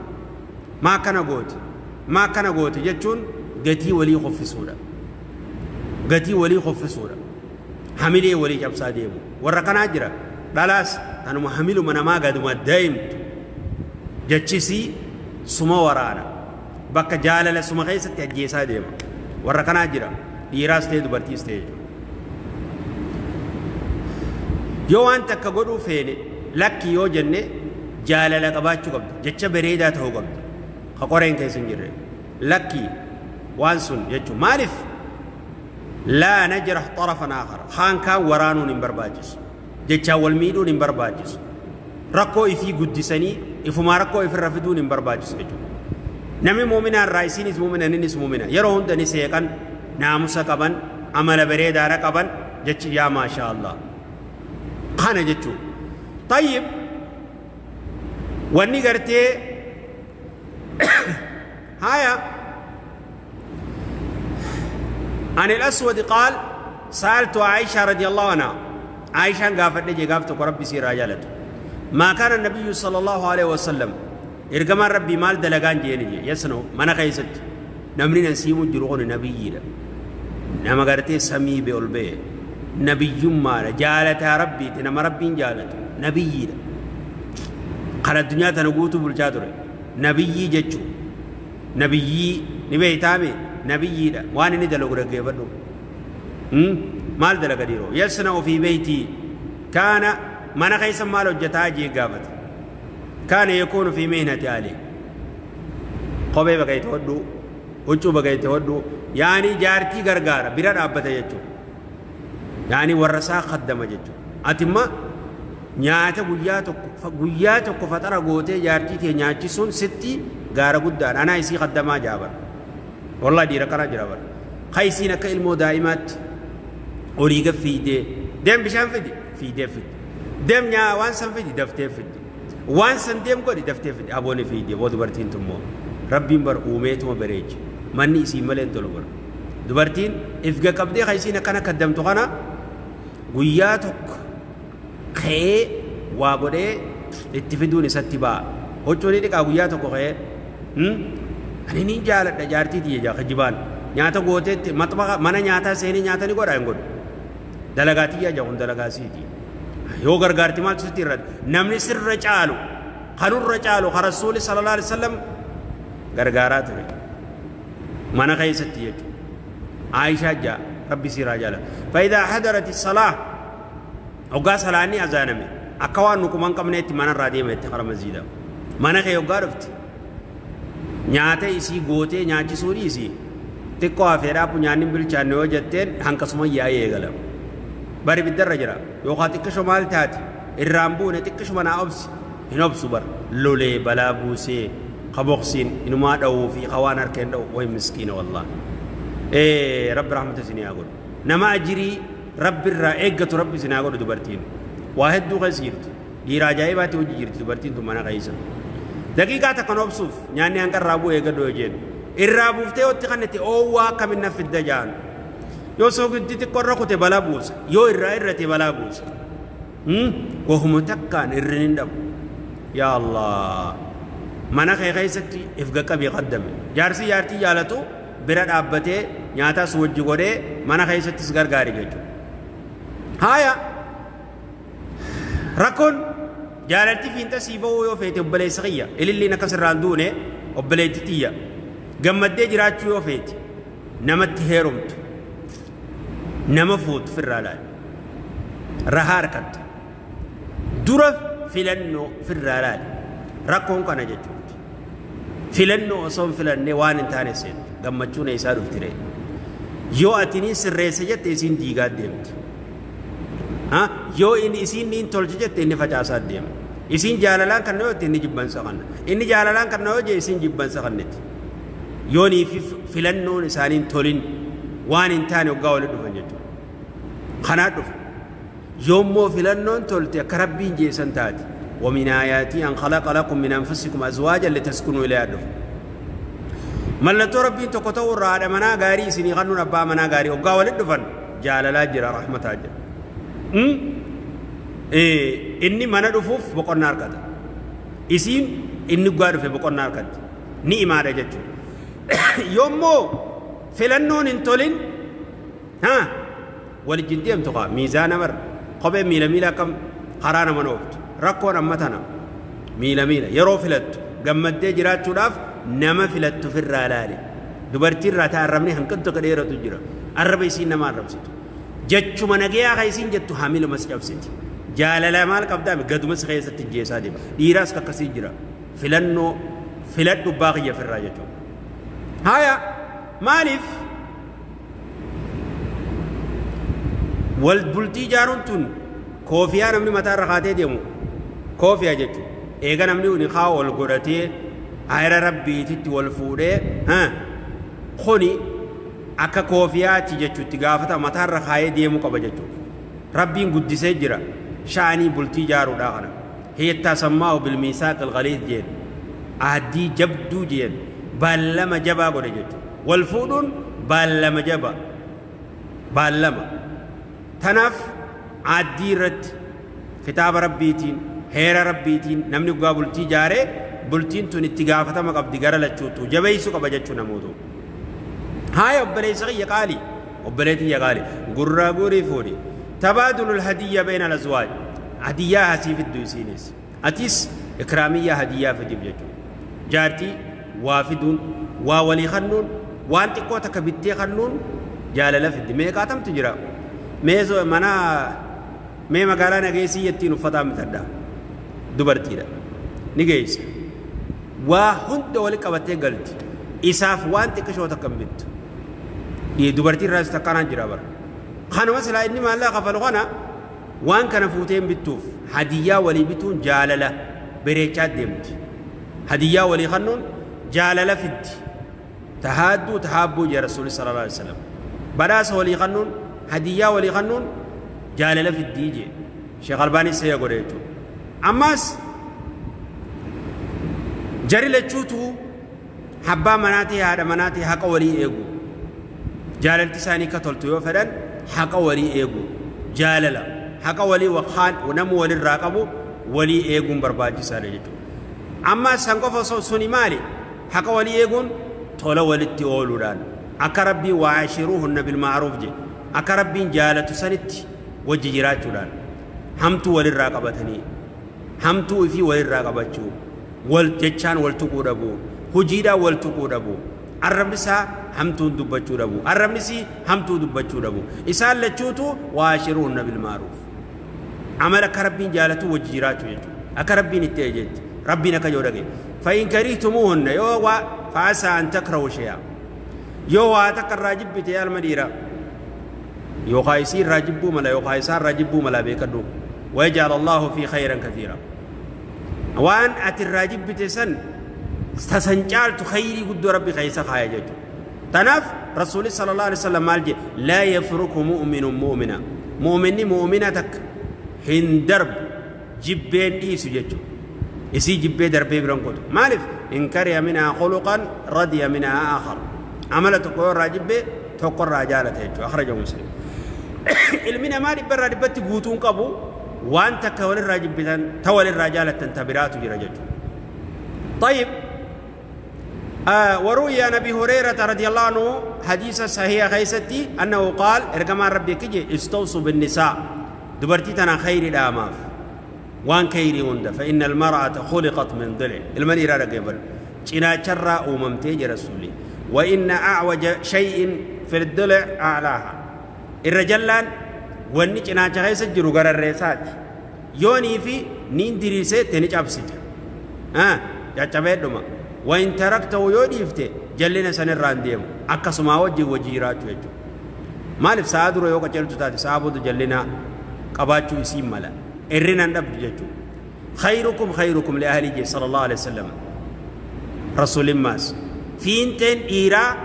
maa akkana goote, maa akkana goote jechuun gatii walii qoffisuudha, gatii walii qoffisuudha, hamilee walii cabsaa deemu. Warra kanaa jira. Dhalaas tanuma hamiluma namaa gaduma deemtu, jechisii suma waraana, bakka jaalala suma keessatti ajjeesaa deema. Warra kanaa jira, dhiiraas ta'e dubartiis ta'e jechuudha. Yoo waan takka godhuu feene, lakki yoo jenne, jaalala qabaachuu qabdu, jecha bareedaa ta'uu qabdu, ka qoreen keessa hin jirre, lakki waan sun jechuun. Maaliif? لا نجرح طرفا آخر, kaan kaan waraanuun hin barbaachisu, jechaan wal miidhuun hin barbaachisu, rakkoo ifii guddisanii ifumaa rakkoo ifirra fiduun hin barbaachisu jechuudha. Namni muuminaa irraa isiinis muumina, innis muumina, yeroo hunda ni seeqan, naamusa qaban, amala bareedaadha qaban jechi. Yaa maashaa Allah, kana jechuudha. طيب, wanni gartee haya. عن الأسود قال: سألت عائشة رضي الله عنها, عائشة قافت لجي قافت ربي سير رجالته, ما كان النبي صلى الله عليه وسلم, ergamaan Rabbii maal dalagaan jeeni je. يصنع mana keessatti? Namni nan siimu jiru kun nabiyyiidha, nama gartee samii be ol ba'e, nabiyyummaadha, jaalataa Rabbiiti, nama Rabbiin jaalatu, nabiyyiidha, kan addunyaa tana guutuu bulchaa ture. Nabiyyii jechuu, nabiyyii ni beeytaame, nabiyyiidha. Waan inni dalagu dhaggeeffadhu. Maal dalaga dhiiroo? يصنع في بيته كان, mana keessa maal hojjetaa jee gaafate. كان يكون في مهنة أهله, kophee baqayte hodhuu, huccuu baqayte hodhuu, yaani jaartii gargaara, bira dhaabbata jechuudha, yaani warra isaa kaddama jechuudha. Ati imma nyaata guyyaa tokko, guyyaa tokko faxara gootee jaartii tee nyaachisuun sitti gaara guddaadha. Anaa isii kaddamaa jaabar. Wallahi dhiira kana jira bara. Ka isiin akka ilmoo daa'imaatti olii gad fiidee, deem bishaan fidi, fiidee fidi, deem nyaa waan san fidi, daftee fidi, waan san deem godhi, daftee fidi, abooni fiidee boo. Dubartiin tummoo Rabbiin bar uumeetuma bareeche. Manni isii malee hin tolu bara. Dubartiin ifga qabdee ka isiin akkana kaddamtu kana. Guyyaa tokko ka'ee waa godhee itti fiduun isatti ba'a. Huccuu ni dhiqaa guyyaa tokko ka'ee. Ani ni jaaladha jaartii tiyya jaa kijibaan. Nyaata gooteetti maxbaqa mana nyaataa seenee nyaata ni godha hin godhu. Dalagaa tiyyaa jaa kun dalagaa siiti. Yoo gargaarti maaltu sitti irra namni sirra caalu kanurra caalu ka Rasuuli sallallahu alaihi wasallam gargaaraa ture. Mana keessatti jechuudha. Aayishaa jaa rabbi siiraa jaala. Faayidaa hadarati salaa hoggaa salaanni azaaname akka waan nu quban qabneetti manarraa deema itti kara masjiida. Mana kee hoggaa dhufte nyaata isii gootee nyaachisuu dhiisi xiqqoo hafeedhaaf nyaanni hin bilchaanne yoo jetteen hanqasuma yaa'ee eegala. Bari ibiddarra jira yookaan xiqqisho maal taate irraan buune xiqqishuma naa obsi hin obsu bar lolee balaa buusee ka boqsiin inumaa dha'uu fi ka waan harka hin dha'u way miskiina wallah. Ee rabbi rahmata isinii haa godhu. Nama ajirii rabbi irraa eeggatu rabbi isin haa godhu dubartiin. Waa hedduu keessa jirti. Dhiira ajaa'ibaatti hojii jirti dubartiin tun mana keessa. Daqiiqaa takkan obsuuf nyaanni hanqa irraa bu'ee eeggadhu yoo jeen. Irraa buuftee yoo itti kannite oowwaa akkamiin na fidda jaan. Yoo soogiddi xiqqoo irra kute balaa buusa. Yoo irraa irrate balaa buusa. Wahuma takkaan irrin hin dhabu. Yaa Allah. Mana kee keessatti if qaqqabii qaddame. Jaarsi jaartii jaalatu bira dhaabbatee nyaataas wajji godhee mana keessattis gargaari jechuudha. Haaya rakkoon jaalalti fiinxa sii ba'uu yoo feete obboleessa kiyya ililliin akkas irraan duune obboleetti tiyya gammaddee jiraachuu yoo feete namatti heerumtu nama fuutu firraa laali rahaa harkattu dura filannoo firraa laali rakkoon kana jechuudha. Filannoo osoo hin filannee waan hin taane seentu gammachuun eessaa dhufti ree? Yoo ati niin sirreessa jette isiin diigaa deemti. Yoo inni isiin niin tolche jette inni facaasaa deema. Isiin jaalalaan kan yoo jette inni jibbansa kanna. Inni jaalalaan kan yoo jette isiin jibbansa kanniti. Yoo niifi filannoon isaaniin tolin waan hin taane hoggaa walitti dhufan jechuudha. Kanaa dhufa. Yoommoo filannoon tolte akka Rabbiin jeessan taate. ومن آياته أن خلق لكم من أنفسكم أزواجا لتسكنوا إليها dhufa. Mallattoo Rabbiin tokko ta'uu irraa haadha manaa gaarii isinii kennuun abbaa manaa gaarii hoggaa walitti dhufan jaalalaa jira rahmataa jira. Inni mana dhufuuf boqonnaa argata. Isiin inni guddaa dhufe boqonnaa argatti. Ni imaadha jechuudha. Yoommoo filannoon hin tolin walijjin deemtu kaa miizaana bar kophee miila miila akkam karaa nama ooftu. Rakkoon amma tana miila miila yeroo filattu gammaddee jiraachuudhaaf nama filattu firraa laali. Dubartii irraa ta'a arrabni hanqattu akka dheeratu jira. Arraba isiin nama arrabsitu. Jechuma nagayaa kan isiin jettu hamilumas cabsiti. Jaalala maal qabdaa gadumas keessatti jeesaa deema. Dhiiraas akkasii jira. Filannoo filadhu baaqiyya firraa jechuudha. Haaya maaliif wal bultii ijaaruun tun koofiyaa namni mataa irra kaatee deemu koofiyaa jechuudha. Eega namni nikaa wal godhatee ayira rabbiititti wal fuudhee kuni akka koofiyaati jechuutti gaafata mataa irra kaayee deemuu qaba jechuudha. Rabbiin guddisee jira sha'anii bultii ijaaruudhaa kana. Hiyyattaa sammaa'u bilmiisaaq alghaliid jeen aaddii jabduu jeen baallama jabaa godhe jechuudha. Wal fuudhuun baallama jaba baallama. Tanaaf aaddii irratti kitaaba rabbiitiin heera rabbiitiin namni dhugaa bultii ijaaree bultiin tun itti gaafatama qabdi gara lachuutu jabeessuu qaba jechuu namootu. Haaya obboleessa kiyya qaalii obboleettii kiyya qaalii gurraa guurii fuudhi. Tabaadulul hadiyya bayna al-azwaaj hadiyyaa hasii fiddu isiinis atis ikraamiyyaa hadiyyaa fidiif jechuudha. Jaartii waa fiduun waa walii kennuun waan xiqqoo takka bittee kennuun jaalala fiddi meeqaatamtu jira. Mee mana mee magaalaa nageessii jettiin uffataa bitadha dubartiidha ni geessa waa hunda wali qabattee galti isaaf waan xiqqishoo takka hin bittu dubartii irraas takkanaan jira bara kanuma silaa inni maallaqa kafalu kana waan kana fuutee hin bittuuf hadiyyaa walii bituun jaalala bareechaa deemti hadiyyaa walii kennuun jaalala fiddi tahaadduu tahaabbuu jee rasuulli sallallahu alaihi wasallam badhaasa walii kennuun hadiyyaa walii kennuun jaalala fiddii jee Sheekh Albaanii seeya godhe jechuudha. Ammas jari lachuutu abbaa manaatii haadha manaatii haqa walii eegu. Jaalalti isaanii akka toltu yoo fedhan haqa walii eegu. Jaalala haqa walii waqaan namu walirraa qabu walii eeguun barbaachisaadha jechuudha. Amma san qofa osoo suni maali? Haqa walii eeguun tola walitti ooluudhaan akka Rabbiin waashiruuhunna bilma'ruuf jedhe akka Rabbiin jaalatu sanitti wajji jiraachuudhaan hamtuu walirraa qabatanii hamtuu ifii walirraa qabachuu, wal jechaan wal tuquu dhabuu, hojiidhaan wal tuquu dhabuu, arrabni isaa hamtuun dubbachuu dhabuu, arrabni isii hamtuu dubbachuu dhabuu. Isaan lachuutu waashiruuhunna bilma'ruuf amala akka Rabbiin jaalatu wajji jiraachuu jechuudha. Akka Rabbiin itti ejetti Rabbiin akka yoo dhagaye fa'in karihtumuuhunna yoo waa fa'asaa an takrahu shay'a yoo waa takka irraa jibbite alma dhiiraa yookaan isii irraa jibbuu mala yookaan isaa irraa jibbuu mala beekadhu wayaj'al Allahu fi khayran kathiira waan ati irraa jibbite san tasan caaltu khayrii guddoo Rabbi keessa kaaya jechuudha. Tanaaf Rasuulli sallallahu alaihi wasallam maal jedhe? Laa yafruku mu'minun mu'mina, mu'minni mu'mina takka hin darbu jibbeen dhiisu jechuudha. Isii jibbee darbee biran kutu. Maaliif? In kariha minhaa khuluqan radiya minhaa aakhar, amala tokko yoo irraa jibbee tokko irraa jaalata jechuudha. Akhraja Muslim. Ilmi namaa dhibba irraa dhibbatti guutuun qabu, waan takka walirraa jibbitan ta walirraa jaalattan ta biraatu jira jechuudha. طيب، وروي عن ابي هريره رضي الله عنه حديث صحيح خيستي انه قال ارجما ربي كجي استوصوا بالنساء دبرتي تنا خير داماف وان خيري هند فان المراه خلقت من ضلع المني را قبل cinacharraa uumamtee jira rasuuli. وإن أعوج شيء في الضلع أعلاها irra jallaan wanni cinaacha keessa jiru gararreessaati. Yoonii fi niin diriirsee itti ni cabsite caccabee dhuma. وإن تركته yoo dhiifte jallina sanirraa hin deemu, akkasumaa wajjin wajji jiraachuu jechuudha. Maaliif? Sa'a dura yoo qaceeltu taate sa'a booda jallina qabaachuu isiin mala irrina hin dhabdu jechuudha. خيركم خيركم لأهله jee صلى الله عليه وسلم. Rasuulimmaas fiinteen dhiiraa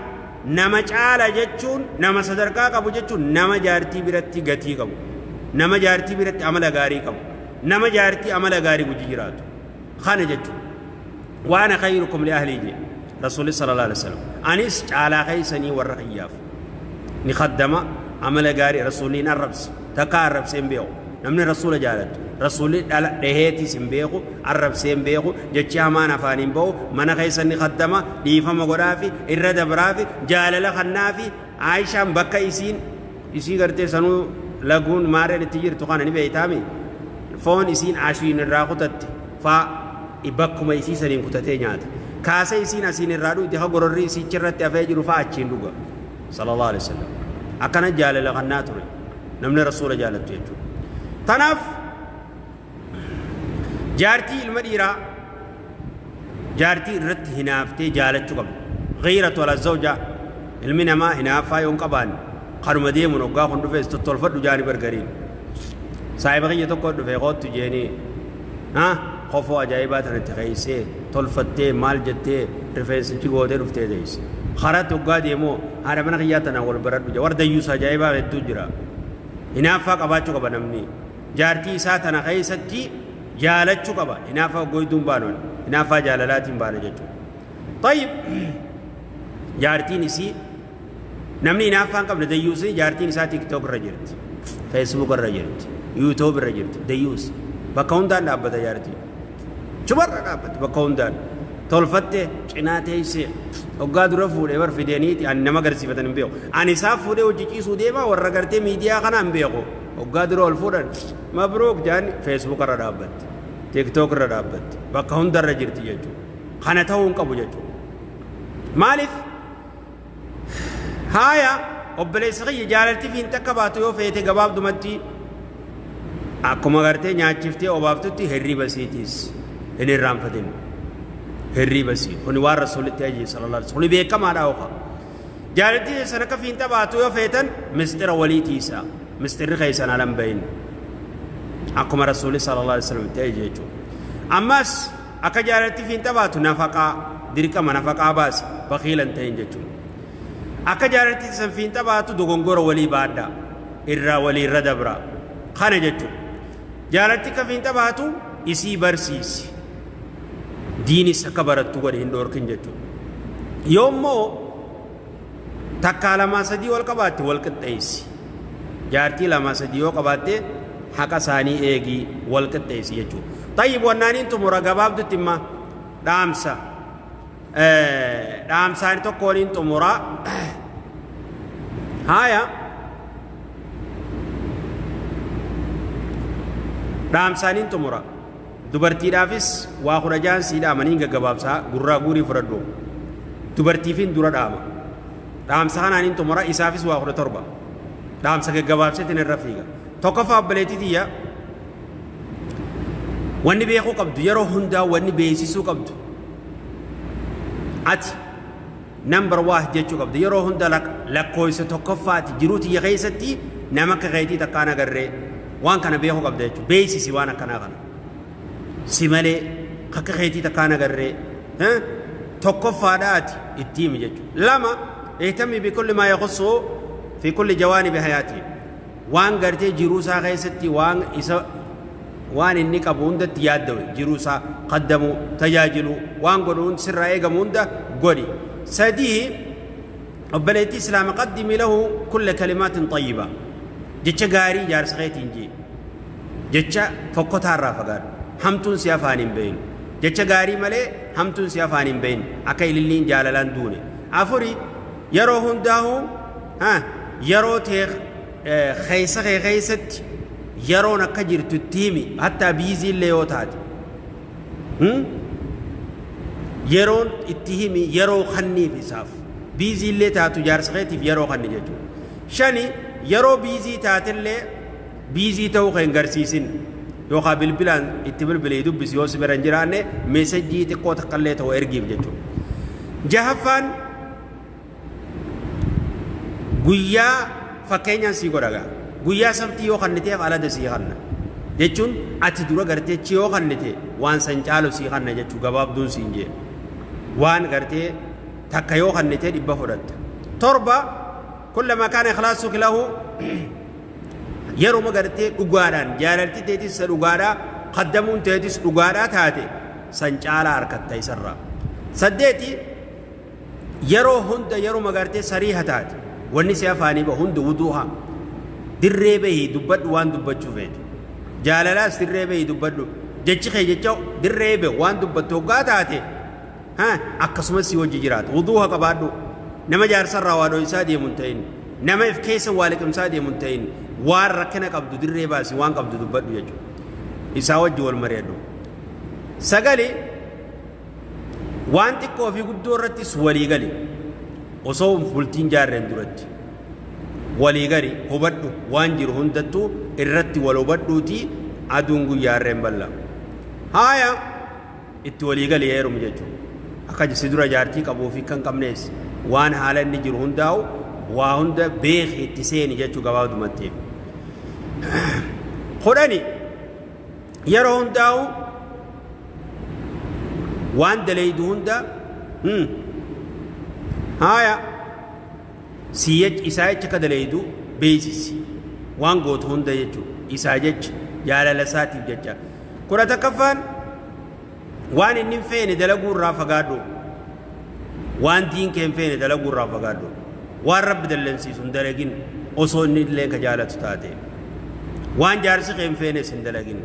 nama caala jechuun nama sadarkaa qabu jechuun nama jaartii biratti gatii qabu, nama jaartii biratti amala gaarii qabu, nama jaartii amala gaarii wajji jiraatu kana jechuun. وأنا خيركم لأهلي jee rasuulli صلى الله عليه وسلم. Anis caalaa keeysanii warra kiyyaaf ni khaddama amala gaarii. Rasuulliin arrabse takka arrabsee hin beeku. Namni rasuula jaalatu rasuulli dhala dhaheetiis hin beeku, arrabsee hin beeku, jechi hamaan afaaniin ba'u. Mana keessa ni khaddama, dhiifama godhaafi, irra dabraafi, jaalala kannaafi. Aayishaan bakka isiin isii gartee sanuu laguun maareen itti jirtu kana ni beeytaami, foon isiin ashiin irraa kutatte faa bakkuma isii saniin kutatee nyaata. Kaasa isiin asiin irraa dhugde ha gororri isichi irratti hafee jiru faa achiin dhuga صلى الله عليه وسلم. Akkana jaalala kannaa ture namni rasuula jaalattu jechuudha. Tanaaf jaartii ilma dhiiraa jaartii irratti hinaaftee jaalachuu qabda. غيرة على الزوجة. Ilmi namaa hinaaffaa yoo hin qabaanne kanuma deemuun hoggaa kun dhufees tottolfadhu jaani bargariin. Saahiba kiyya tokko dhufe koottu jeenii ha kofoo ajaa'ibaa tanatti keeysee tolfattee maal jettee rifeensichi gootee dhuftee teesse. Karatti hoggaa deemoo haadha mana kiyyaa tanaan wal baradhu jee. Warra dayyuusa ajaa'ibaa hedduu jira. Hinaaffaa qabaachuu qaba namni. Jaartii isaa tana keessatti jaalachuu qaba. Hinaaffaa hoggoytuun baanu hinaaffaa jaalalaatiin baana jechuudha. طيب، jaartiin isii namni hinaaffaa hin qabne dayyuusi jaartiin isaa TikTok irra jirti, Facebook irra jirti, YouTube irra jirti. Dayyuus bakka hundaan dhaabbata, jaartii chubarra dhaabbatti bakka hundaan tolfatte cinaa teessee. Hoggaa dura fuudhee bar fideeniiti ani nama agarsiifatan hin beeku. Ani isaa fuudhee hojii ciisuu deema warra gartee miidiyaa kana hin beeku. Hoggaa dura ol fuudhan مبروك jaan Facebook irra dhaabbatti, TikTok irra dhaabbatti, bakka hundarra jirti jechuudha. Kana ta'uu hin qabu jechuudha. Maaliif? Haaya, obboleessa kiyya, jaalalti fi hin takka baatu yoo feete gabaabdumatti akkuma gartee nyaachiftee obaaftutti hirriba isiitiis hin irraanfatin. Hirriba isii kuni waan rasuulitti ajaje صلى الله عليه وسلم, kuni beekamaadha. Oka jaalalti keessan akka fiinxa baatu yoo feetan mistira walii tiisaa, mistirri keessan alan bahin akkuma rasuulli صلى الله عليه وسلم itti ajaje jechuudha. Ammas akka jaalalti fiinxa baatu nafaqaa dirqama nafaqaa baasi, bakiilan ta'in jechuudha. Akka jaalalti san fiinxa baatu dogongora walii baadhaa, irraa walii irra dabraa kana jechuudha. Jaalalti akka fiinxa baatu isii barsiisi, diinis akka barattu godhe, hin dhoorkin jechuudha. Yoommoo takkaa lamaa sadii wal qabaatte wal qixxeessi. Jaartii lama sadii yoo qabaatte haqa isaanii eegii wal qixxeessi jechuudha. Tayyib wannaaniin xumura gabaabdutti imma dhaamsa. Dhaamsaan tokkooniin xumura. Haaya. Dhaamsaaniin xumura. Dubartiidhaafis waa 16 sii dhaamaniin gaggabaabsaa gurraa guurii fudhadhu. Dubartiifin dura dhaama. Dhaamsa kanaaniin xumura isaafis waa 17. Dhaamsa gaggabaabseetiin irra fiiga. Tokkoffaa obboleettii tiyya wanni beekuu qabdu yeroo hundaa wanni beeksisuu qabdu ati number 1 jechuu qabdu yeroo hunda lakkoofsa tokkoffaati jiruu tiyya keessatti nama akka keetii takkaan agarree waan kana beekuu qabda jechuudha. Beeksisi waan akkanaa kana. Si malee akka keetii takkaan agarree tokkoffaadha ati itti himi jechuudha. Lama ihtamii bikulli maa yakhussu fi kulli jawaanibi hayaatii. Waan gartee jiruu isaa keessatti waan isa waan inni qabu hundatti yaaddawe jiruu isaa qaddamuu tajaajiluu waan godhu sirraa eegamu hunda godhi. Sadii obboleettii islaama qaddimi lahu kulla kalimaatin xayyiba jecha gaarii jaarsa keetiin jee jecha fokkotaarraa fagaadhu hamtuun si afaan hin bahin jecha gaarii malee hamtuun si afaan hin bahin akka ililliin jaalalaan duune. Afuri yeroo hundaahu yeroo tee keessa kee keessatti yeroon akka jirtu itti himi hattaa biizii illee yoo taate yeroon itti himi yeroo kanniif isaaf biizii illee taatu jaarsa keetiif yeroo kanni jechuudha. Shani yeroo biizii taatellee biizii ta'uu kan hin garsiisin yookaan bilbilaan itti bilbilee dubbisi yoo si bira hin jiraanne meesajjii xiqqoo takkallee ta'u ergiif jechuudha. Jahaffaan guyyaa fakkeenyaan sii godha gaa guyyaa sabtii yoo kanniteef alada sii kanna jechuun ati dura gartee chi yoo kannite waan san caalu sii kanna jechuu gabaabduun siin jee waan gartee takka yoo kannite 100 fudhatta. Torba kullamaa kaana ikhlaasuki lahu yeruma gartee dhugaadhaan jaalalti teetis isa dhugaadhaa qaddamuun teetis dhugaadhaa taate san caalaa harkatta isarraa. Saddeeti yeroo hunda yeruma gartee sariiha taate wanni si afaanii bahu hunda wuduuha dirree bahii dubbadhu waan dubbachuu feetu jaalalaas dirree bahii dubbadhu jechi kee jecha dirree bahi waan dubbattu hoggaa taate akkasumas si wajji jiraatu wuduuha qabaadhu nama jaarsarraa waa dho'isaa deemu hin ta'in nama if keessa waa liqimsaa deemu hin ta'in waan rakkina qabdu dirree baasi waan qabdu dubbadhu jechuudha isaa wajji wal mari'adhu. Sagali waan xiqqoo fi guddoo irrattis walii gali osoo bultiin jaarreen duratti walii gali hubadhu waan jiru hundattuu irratti wal hubadhuutii aduun guyyaarreen bal'a. Haaya itti walii gali heerumu jechuudha. Akka si dura jaartii qabuu fi kan qabnees waan haala inni jiru hundaa'u waa hunda beeki itti seeni jechuu gabaabdumatti. 10 yeroo hundaa'u waan daleeydu hunda haaya isaa jecha akka daleeydu beeksisi waan gootu hunda jechuudha isaa jecha jaalala isaatiif jecha. 11ffaan waan inni hin feene dalaguu irraa fagaadhu waan diin kee hin feene dalaguu irraa fagaadhu waan rabbi dallansiisu hin dalagin osoo inni illee ka jaalatu taate waan jaarsi kee hin feenes hin dalagin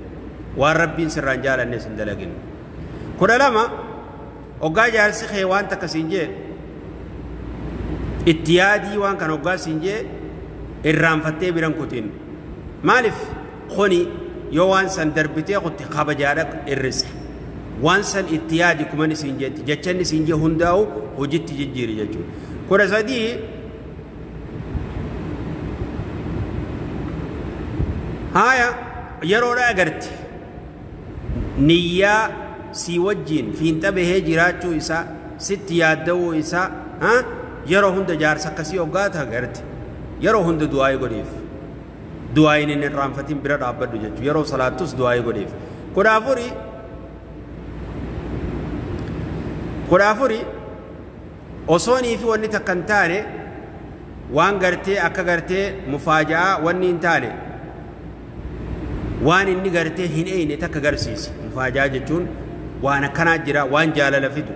waan rabbiin sirraa hin jaalannes hin dalagin. 12 hoggaa jaarsi kee waan takka siin jee itti yaadii waan kana hoggaa siin jee irraanfattee biran kutin maaliif kuni yoo waan san darbitee kutte kabajaadha irrisa waan san itti yaadi kuman isiin jeetti jechanni isiin jee hundaa'u hojitti jijjiiri jechuudha. 13 haaya yeroodha agarti niyyaa sii wajjiin fiinxa bahee jiraachuu isaa sitti yaadda'uu isaa yeroo hunda jaarsa akkasii hoggaata agarti yeroo hunda du'aa'ii godhiif du'aa'iin hin irraanfatin bira dhaabbadhu jechuudha yeroo salaattus du'aa'ii godhiif. 14 osoonii fi wanni takka hin taane waan gartee akka gartee mufaaja'aa wanni hin taane waan inni gartee hin eeyne takka garsiisi. Mufaaja'aa jechuun waan akkanaa jira waan jaalala fidu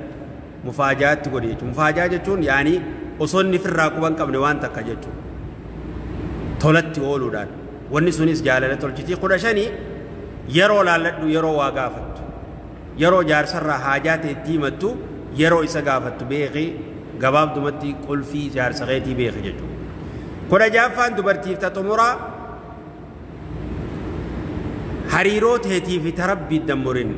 mufaaja'aatti godhi jechuudha. Mufaaja'aa jechuun yaanii osoo inni firraa quba hin qabne waan takka jechuudha. Tolatti ooluudhaan wanni sunis jaalala tolchitii. 15, yeroo laalladhu, yeroo waa gaafattu, yeroo jaarsarraa haajaa ta'etti himattu, yeroo isa gaafattu beeki. Gabaabdumatti qulfii jaarsa keetii beeki jechuudha. 16ffaan dubartiif ta xumuraa, hariiroo teetii fi ta Rabbii dammurin.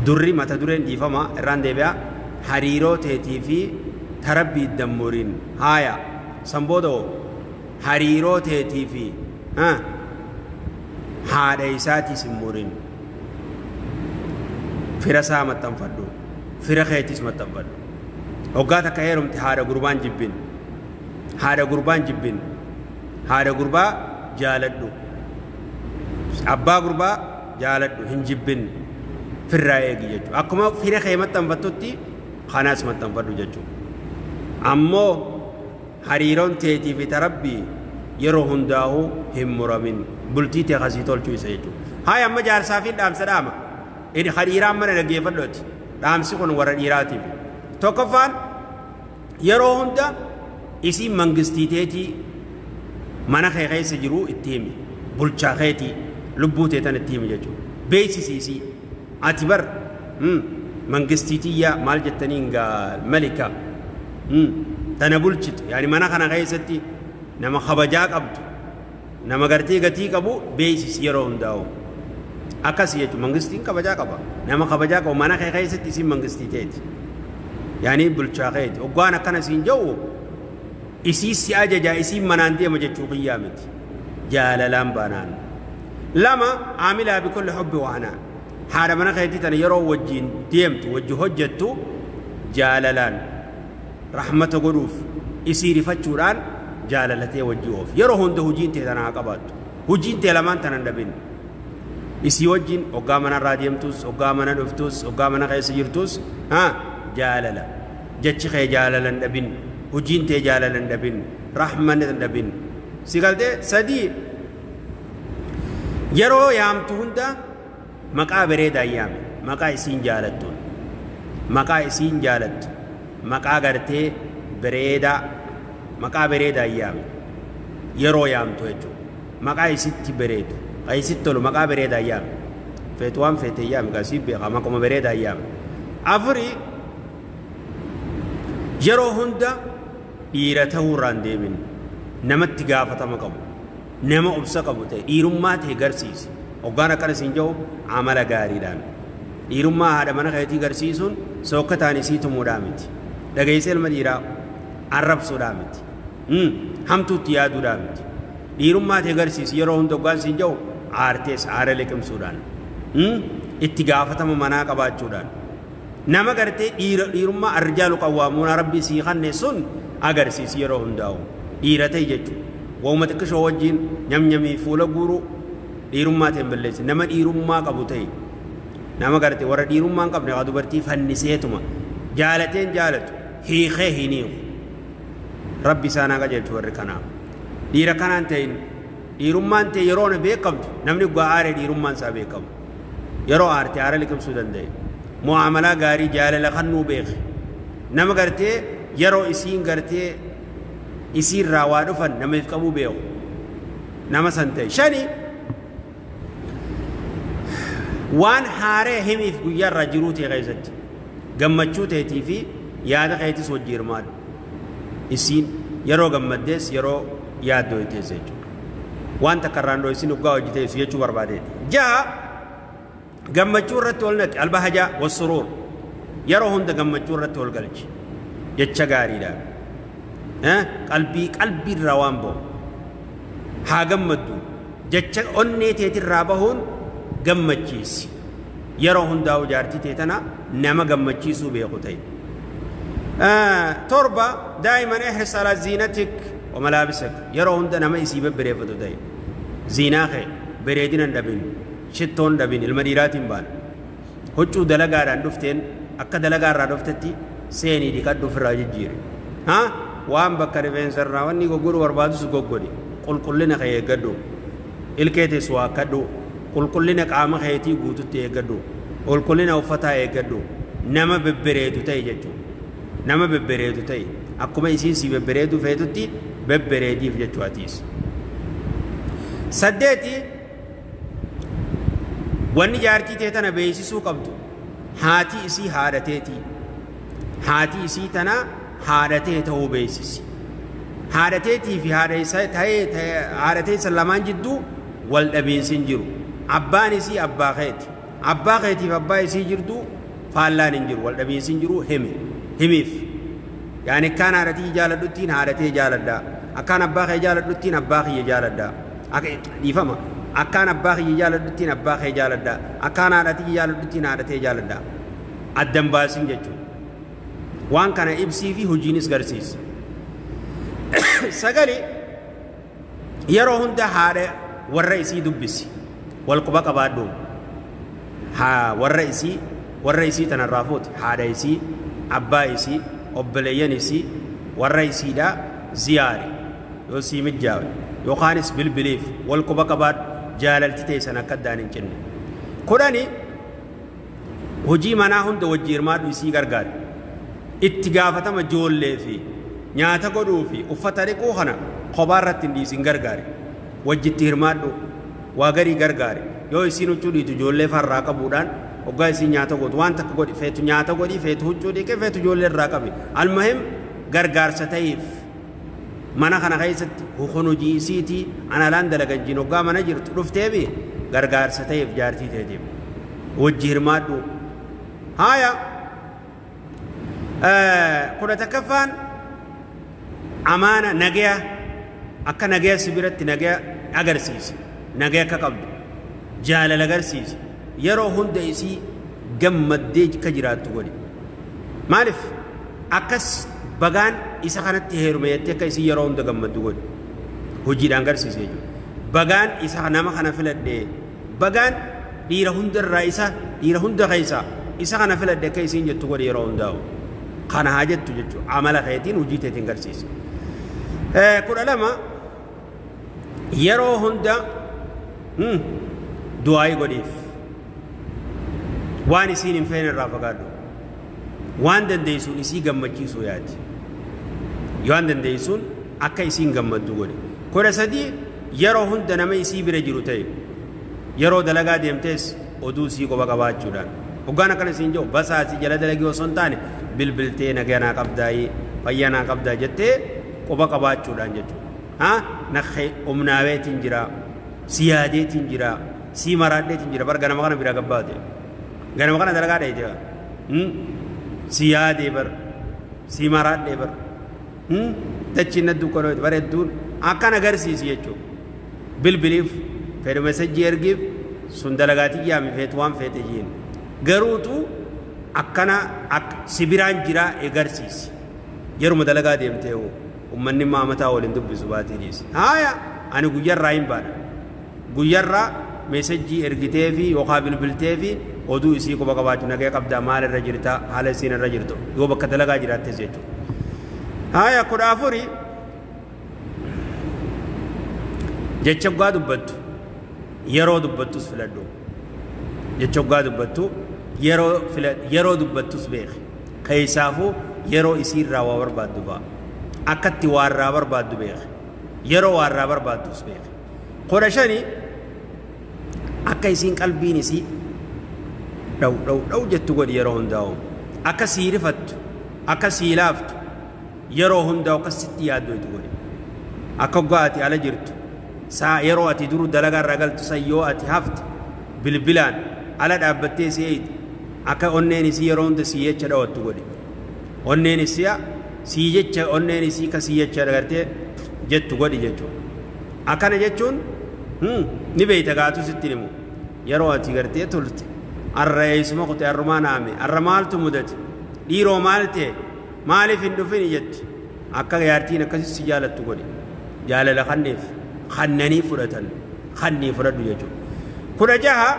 Durri mata dureen dhiifama irraan deebi'a. Hariiroo teetii fi ta Rabbii dammurin. Haaya, san booda hariiroo teetii fi haadha isaatiis hin murin. Fira isaa maxxanfadhu, fira keetiis maxxanfadhu. Hoggaa takka heerumte haadha gurbaan jibbin, haadha gurbaan jibbin, haadha gurbaa jaaladhu, abbaa gurbaa jaaladhu, hin jibbin, firraa eegi jechuudha. Akkuma fira kee maxxanfattutti kanaas maxxanfadhu jechuudha. Ammoo hariiroon teetii fi ta Rabbii yeroo hundaa'uu hin muramin. Bultii tee kasii tolchuu isa jechuudha. Haaya, amma jaarsaa fi dhaamsa dhaama. Inni ka dhiiraa mana dhaggeeffadhooti. Dhaamsi kun warra dhiiraatiif. Tokkoffaan, yeroo hunda isiin mangistii teetii mana kee keessa jiru itti himi. Bulchaa keetii lubbuu teetan itti himi jechuudha. Beeksisi isii. Ati bar mangistii tiyyaa maal jettanii ngaa malika tana bulchitu, yaani mana kana keessatti nama kabajaa qabdu, nama gartee gatii qabu beeksisi yeroo hundaa'u. Akkas jechuudha, mangistiin kabajaa qaba. Nama kabajaa qabu mana kee keessatti isiin mangistii teeti. Yaani bulchaa keeti. Hoggaan akkana siin jedhu isii si ajajaa, isiin manaan deema jechuu qiyyaa miti. Jaalalaan baanaan. Lama, عاملها بكل حب وحنان. Haadha mana keetii tana yeroo wajjin deemtu, wajji hojjettu, jaalalaan rahmata godhuuf, isii rifachuudhaan jaalalatee wajji oof. Yeroo hunda hojiin tee tana haa qabaattu. Hojiin tee lamaan tana hin dhabin. Isii wajjin hoggaa manarraa deemtus, hoggaa mana dhuftus, hoggaa mana keessa jirtus, haa jaalala. Jechi kee jaalala hin dhabin. Hojiin tee jaalala hin dhabin. Rahmana hin dhabin. Si galtee? Sadii, yeroo yaamtu hunda maqaa bareedaan yaame. Maqaa isiin jaalattuun. Maqaa isiin jaalattu. Maqaa gartee bareedaa. Maqaa bareedaan yaame. Yeroo yaamtu jechuudha. Maqaa isitti bareedu. Ka isitti tolu maqaa bareedaan yaame. Feetu waan feete yaame gasii beeka, maquma bareedaan yaame. Afuri, yeroo hunda dhiira ta'uu irraan deemin. Namatti gaafatama qabu. Nama obsa qabu ta'e, dhiirummaa ta'e garsiisi. Hoggaan akkana siin jedhu amala gaariidhaan. Dhiirummaa haadha mana keetii garsiisuun sookkataan isii tumuudhaa miti. Dhageessee ilma dhiiraa arrabsuudhaa miti. Hamtuutti yaaduudhaa miti. Dhiirummaa ta'e garsiisi yeroo hunda hoggaan siin jedhu aartees aara liqimsuudhaan. Itti gaafatama manaa qabaachuudhaan. Nama gartee dhiirummaa الرجال قوامون Rabbii sii kanne sun agarsiisi yeroo hundaa'u. Dhiira ta'e jechuudha. Waa'uma xiqqishoo wajjin nyamnyamii fuula guuruu dhiirummaa ta'e hin balleessi. Nama dhiirummaa qabu ta'e. Nama gartee warra dhiirummaa hin qabne haa dubartii fanniseetuma jaalateen jaalatu hiikee hin hiiku. Rabbi isaan haa qajeelchu warri kanaa. Dhiira kanaan ta'in, dhiirummaan ta'e yeroo na beekamtu, namni dhugaa aaree dhiirummaan isaa beekamu. Yeroo aarte aara liqimsuu danda'e. Mu'aamalaa gaarii, jaalala kannuu beeke. Nama gartee yeroo isiin gartee isiirraa waa dhufan namaaf qabuu beeku. Nama san ta'e. Shani, waan haaree himiif guyyaarraa jiruu ta'e keessatti gammachuu ta'eetii fi yaada keetis wajji hirmaadhu. Isiin yeroo gammaddees yeroo yaaddoo teesse jechuudha. Waan takka irraan dho'isin dhugaa hojii teessu jechuu barbaadeeti. Jaha, gammachuu irratti ol naqi. البهجة والسرور. Yeroo hunda gammachuu irratti ol galchi. Jecha gaariidhaan. Qalbii qalbii irraa waan bahu. Haa gammaddu. Jecha onnee teetirraa bahuun gammachiisi. Yeroo hundaa'u jaartii tee tana nama gammachiisuu beeku ta'e. Torba, دائما احرص على زينتك وملابسك. Yeroo hunda nama isii babbareeffatu ta'e. Ziinaa kee bareedina hin dhabin, shittoon dhabin, ilma dhiiraatiin baana. Huccuu dalagaadhaan dhufteen akka dalagaarraa dhuftetti seenii dhiqadhu, ofirraa jijjiiri. Haa waan bakka rifeensa irraa wanni goggodhu barbaadus goggodhi. Qulqullina kee eeggadhu. Ilkee teessu waakkadhu. Qulqullina qaama keetii guututti eeggadhu. Qulqullina uffataa eeggadhu. Nama bebbereedu ta'e jechuudha. Nama bebbereedu ta'e. Akkuma isiin si bebbereeduu feetutti bebbereediif jechuu atiis. Saddeeti, wanni jaartii tee tana beeksisuu qabdu haati isii haadha teetii. Haati isii tana haadha tee ta'uu beeksisi. Haadha teetii fi haadha isaa ta'ee haadha teessan lamaan jidduu wal dhabiinsi hin jiru. Abbaan isii abbaa keeti. Abbaa keetiif abbaa isii jirtu faallaan hin jiru. Wal dhabiinsi hin jiru himi. Himiif. Yaani akkaan haadha tiyya jaaladhuttiin haadha tee jaaladha. Akkaan abbaa kee jaaladhuttiin abbaa kiyya jaaladha. Dhiifama. Akkaan abbaa kiyya jaaladhuttiin abbaa kee jaaladha. Akkaan haadha tiyya jaaladhuttiin haadha tee jaaladha. Addan baasin jechuudha. Waan kana ibsii fi hojiinis garsiisi. Sagali, yeroo hunda haadha warra isii dubbisi. Wal quba qabaadhu. Haa warra isii warra isii tanarraa fuute haadha isii, abbaa isii, obboleeyyan isii, warra isiidhaa ziyaari. Yoo sii mijjaawe yookaanis bilbiliif wal quba qabaadhu jaalalti teessan akka addaan hin cinne. 10 hojii manaa hunda wajji hirmaadhu isii gargaari. Itti gaafatama joollee fi nyaata godhuu fi uffata dhiquu kana kophaa irratti hin dhiisin gargaari. Wajji itti hirmaadhu. Waa garii gargaari. Yoo isiin huccuu dhiitu ijoollee farraa qabuudhaan hoggaa isiin nyaata gootu waan takka godhi feetu nyaata godhi feetu huccuu dhiqe feetu ijoollee irraa qabi. Almuhim gargaarsa ta'iif. Mana kana keessatti kun hojii isiitii ana alaan dalagan jiin hoggaa mana jirtu dhufteemi gargaarsa ta'eef jaartii teetiif. Wajji hirmaadhu. Haaya. 11ffaan amaana nagaya akka nagaya si biratti nagaya agarsiisi. Nagaya akka qabdu jaalala agarsiisi. Yeroo hunda isii gammaddee akka jiraattu godhi. Maaliif akkas bagaan isa kanatti heerume jettee akka isii yeroo hunda gammaddu godhi. Hojiidhaan agarsiisi jechuudha. Bagaan isa nama kana filadhe bagaan dhiira hundarraa isa dhiira hunda keessaa isa kana filadhe akka isiin jettu godhi yeroo hundaa'u. Kana haa jettu jechuudha. Amala keetiin hojii teetiin agarsiisi. 12 yeroo hunda du'aayii godhiif. Waan isiin hin feene irraa fagaadhu. Waan dandeessuun isii gammachiisuu yaadi. Waan dandeessuun akka isiin gammaddu godhi. 13 yeroo hunda nama isii bira jiru ta'e yeroo dalagaa deemtees oduu isii qofa qabaachuudhaan. Hoggaan akkana isiin jiru basaasii jala dalagii osoo hin taane bilbiltee nagaa naa qabdaayii fayyaa naa qabdaa jettee qofa qabaachuudhaan jechuudha. Haa nakhee humnaaweetiin jira si yaadeetiin jira si maraadheetiin jira bar ganama kana bira gabbaate. Ganama kana dalagaa dheeyte si yaadee bar si maraadhee bar dachiin na dukkanooyte bar hedduun akkan agarsiisi jechuudha. Bilbiliif fedhu mesejjii ergiif sun dalagaatii yaami feetu waan feete jiin. Garuutu akkana si biraan jiraa agarsiisi. Yeruma dalagaa deemtee hoo ummanni maamataa waliin dubbisu baatii dhiisi. Haaya ani guyyarraa hin baadha. Guyyarraa mesejjii ergitee fi yookaan bilbiltee fi oduu isii quba qabaachuu nagaya qabdaa maal irra jirta haala isiin irra jirtu yoo bakka dalagaa jiraattes jechuudha. Haaya 14 jecha dhugaa dubbattu yeroo dubbattus filadhu. Jecha dhugaa dubbattu yeroo dubbattus beeki. Keessaafuu yeroo isii irraa waa barbaaddu fa'a. Akkatti waa irraa barbaaddu beeki. Yeroo waa irraa barbaaddus beeki. 15 akka isiin qalbiin isii dhaw dhaw dhaw jettu godhi yeroo hundaa'u. Akka sii rifattu, akka sii laaftu yeroo hundaa'u akka sitti yaaddu itti godhi. Akka hoggaa ati ala jirtu saa yeroo ati duru dalagaa irraa galtu san yoo ati hafte bilbilaan ala dhaabbattee si eeyte akka onneen isii yeroo hunda sii jecha dhawattu godhi. Onneen isii sii jecha onneen isii ka sii jecha agartee jettu godhi jechuudha. Akkana jechuun ni beeyta gaatu sitti himu. Yeroo ati gartee turte arra eessuma kute arrumaa naame arra maaltu mudate dhiiroo maal ta'e maaliif hin dhufini jetti. Akka jaartiin akkasii si jaalattu godhi. Jaalala kanneef kannanii fudhatan kannii fudhadhu jechuudha. 16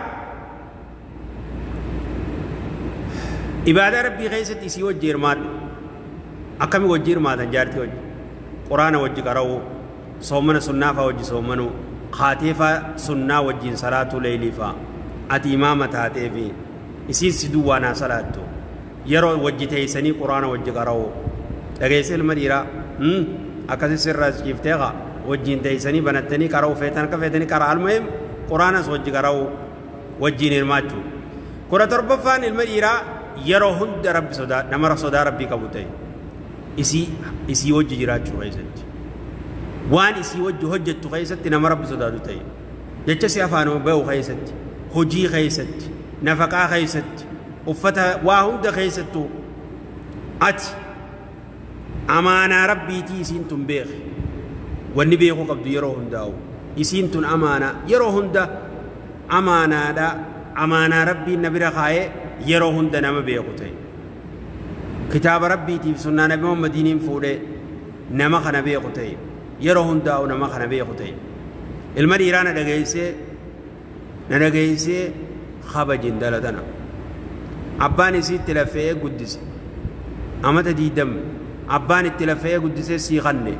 ibaadaa rabbii keessatti isii wajji hirmaadhu. Akkami wajji hirmaatan jaartii wajji? Quraana wajji qara'uu, soomana sunnaa fa'aa wajji soomanuu, kaatee fa'aa sunnaa wajjiin salaatuu leeylii fa'aa. Ati imaama taatee fi isiin si duwwaa naa salaattu. Yeroo wajji teessanii quraana wajji qara'uu. Dhageessee ilma dhiiraa akkasi sirraa ciiftee haa wajjiin teessanii banattanii qara'uu feetan akka feetanii qara'a. Almuhim, quraanas wajji qara'uu, wajjiin hirmaachuu. 17ffaan, ilma dhiiraa yeroo hunda rabbi sodaa, nama sodaa rabbii qabu ta'e. Isii wajji jiraachuu keessatti, waan isii wajji hojjettu keessatti nama rabbi sodaatu ta'e. Jecha si afaanuma ba'u keessatti, hojii keessatti, nafaqaa keessatti, uffata, waa hunda keessattuu ati amaanaa rabbiitii isiin tun beeki. Wanni beekuu qabdu, yeroo hundaa'u isiin tun amaanaa, yeroo hunda amaanaadha, amaanaa rabbiin na bira kaayee yeroo hunda nama beeku ta'e. Kitaaba rabbiitiif sunnaa Nabi Muhammadiiniin fuudhee nama kana beeku ta'e, yeroo hundaa'u nama kana beeku ta'e. Ilma dhiiraa, na dhageessee, na dhageessee, kabajin dalatana. Abbaan isiitti lafe'ee guddise, amata 20 abbaan itti lafe'ee guddisee sii kanne,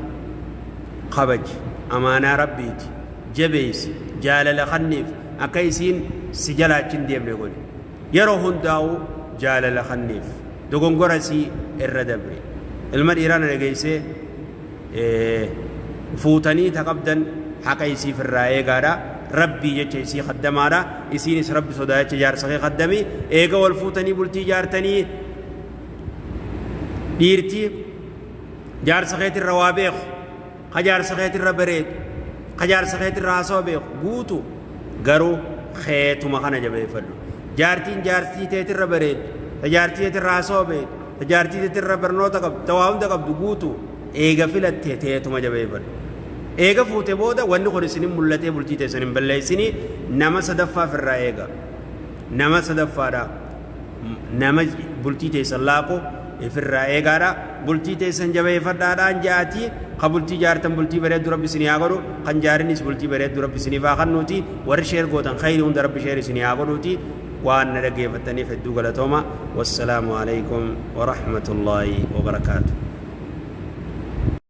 kabaji. Amaanaa rabbiiti, jabeessi, jaalala kanniif. Akka isiin si jalaachi hin deemne godhi. Yeroo hundaa'u jaalala kanniif, dogongora isii irra dabre. Ilma dhiiraa, na dhageessee, fuutanii ta qabdan haqa isiif irraa eegaadha. Rabbii jecha isii kaddamaadha, isiinis rabbi sodaa jecha jaarsa kee kaddami. Eega wal fuutanii bultii jaartanii, dhiirti jaarsa keetirra waa beeku, ka jaarsa keetirra bareedu, ka jaarsa keetirra haasawa beeku guutu, garuu keetuma kana jabeeffadhu. Jaartiin jaartii teetirra bareedu, ta jaartii teetirra haasawa beeku, ta jaartii teetirra barnoota qabdu, ta waa hunda qabdu guutu, eega filatte teetuma jabeeffadhu. Eega fuute booda wanni kun isinin mul'atee bultii teessan hin balleessinii. Nama sadaffaaf irraa eega. Nama sadaffaadha, nama bultii teessan laaqu ifirraa eegaadha. Bultii teessan jabeeffadhaadhaan ja'atii. Ka bultii jaartan bultii bareeddu rabbi isinii haa godhu, kan jaarinis bultii bareeddu rabbi isiniif haa kennuuti. Warri share gootan khayrii hunda rabbi share isinii haa godhuuti. Waan na dhaggeeffattaniif hedduu galatooma. Wassalaamu alaikum warahmatullaahi wabarakaatu.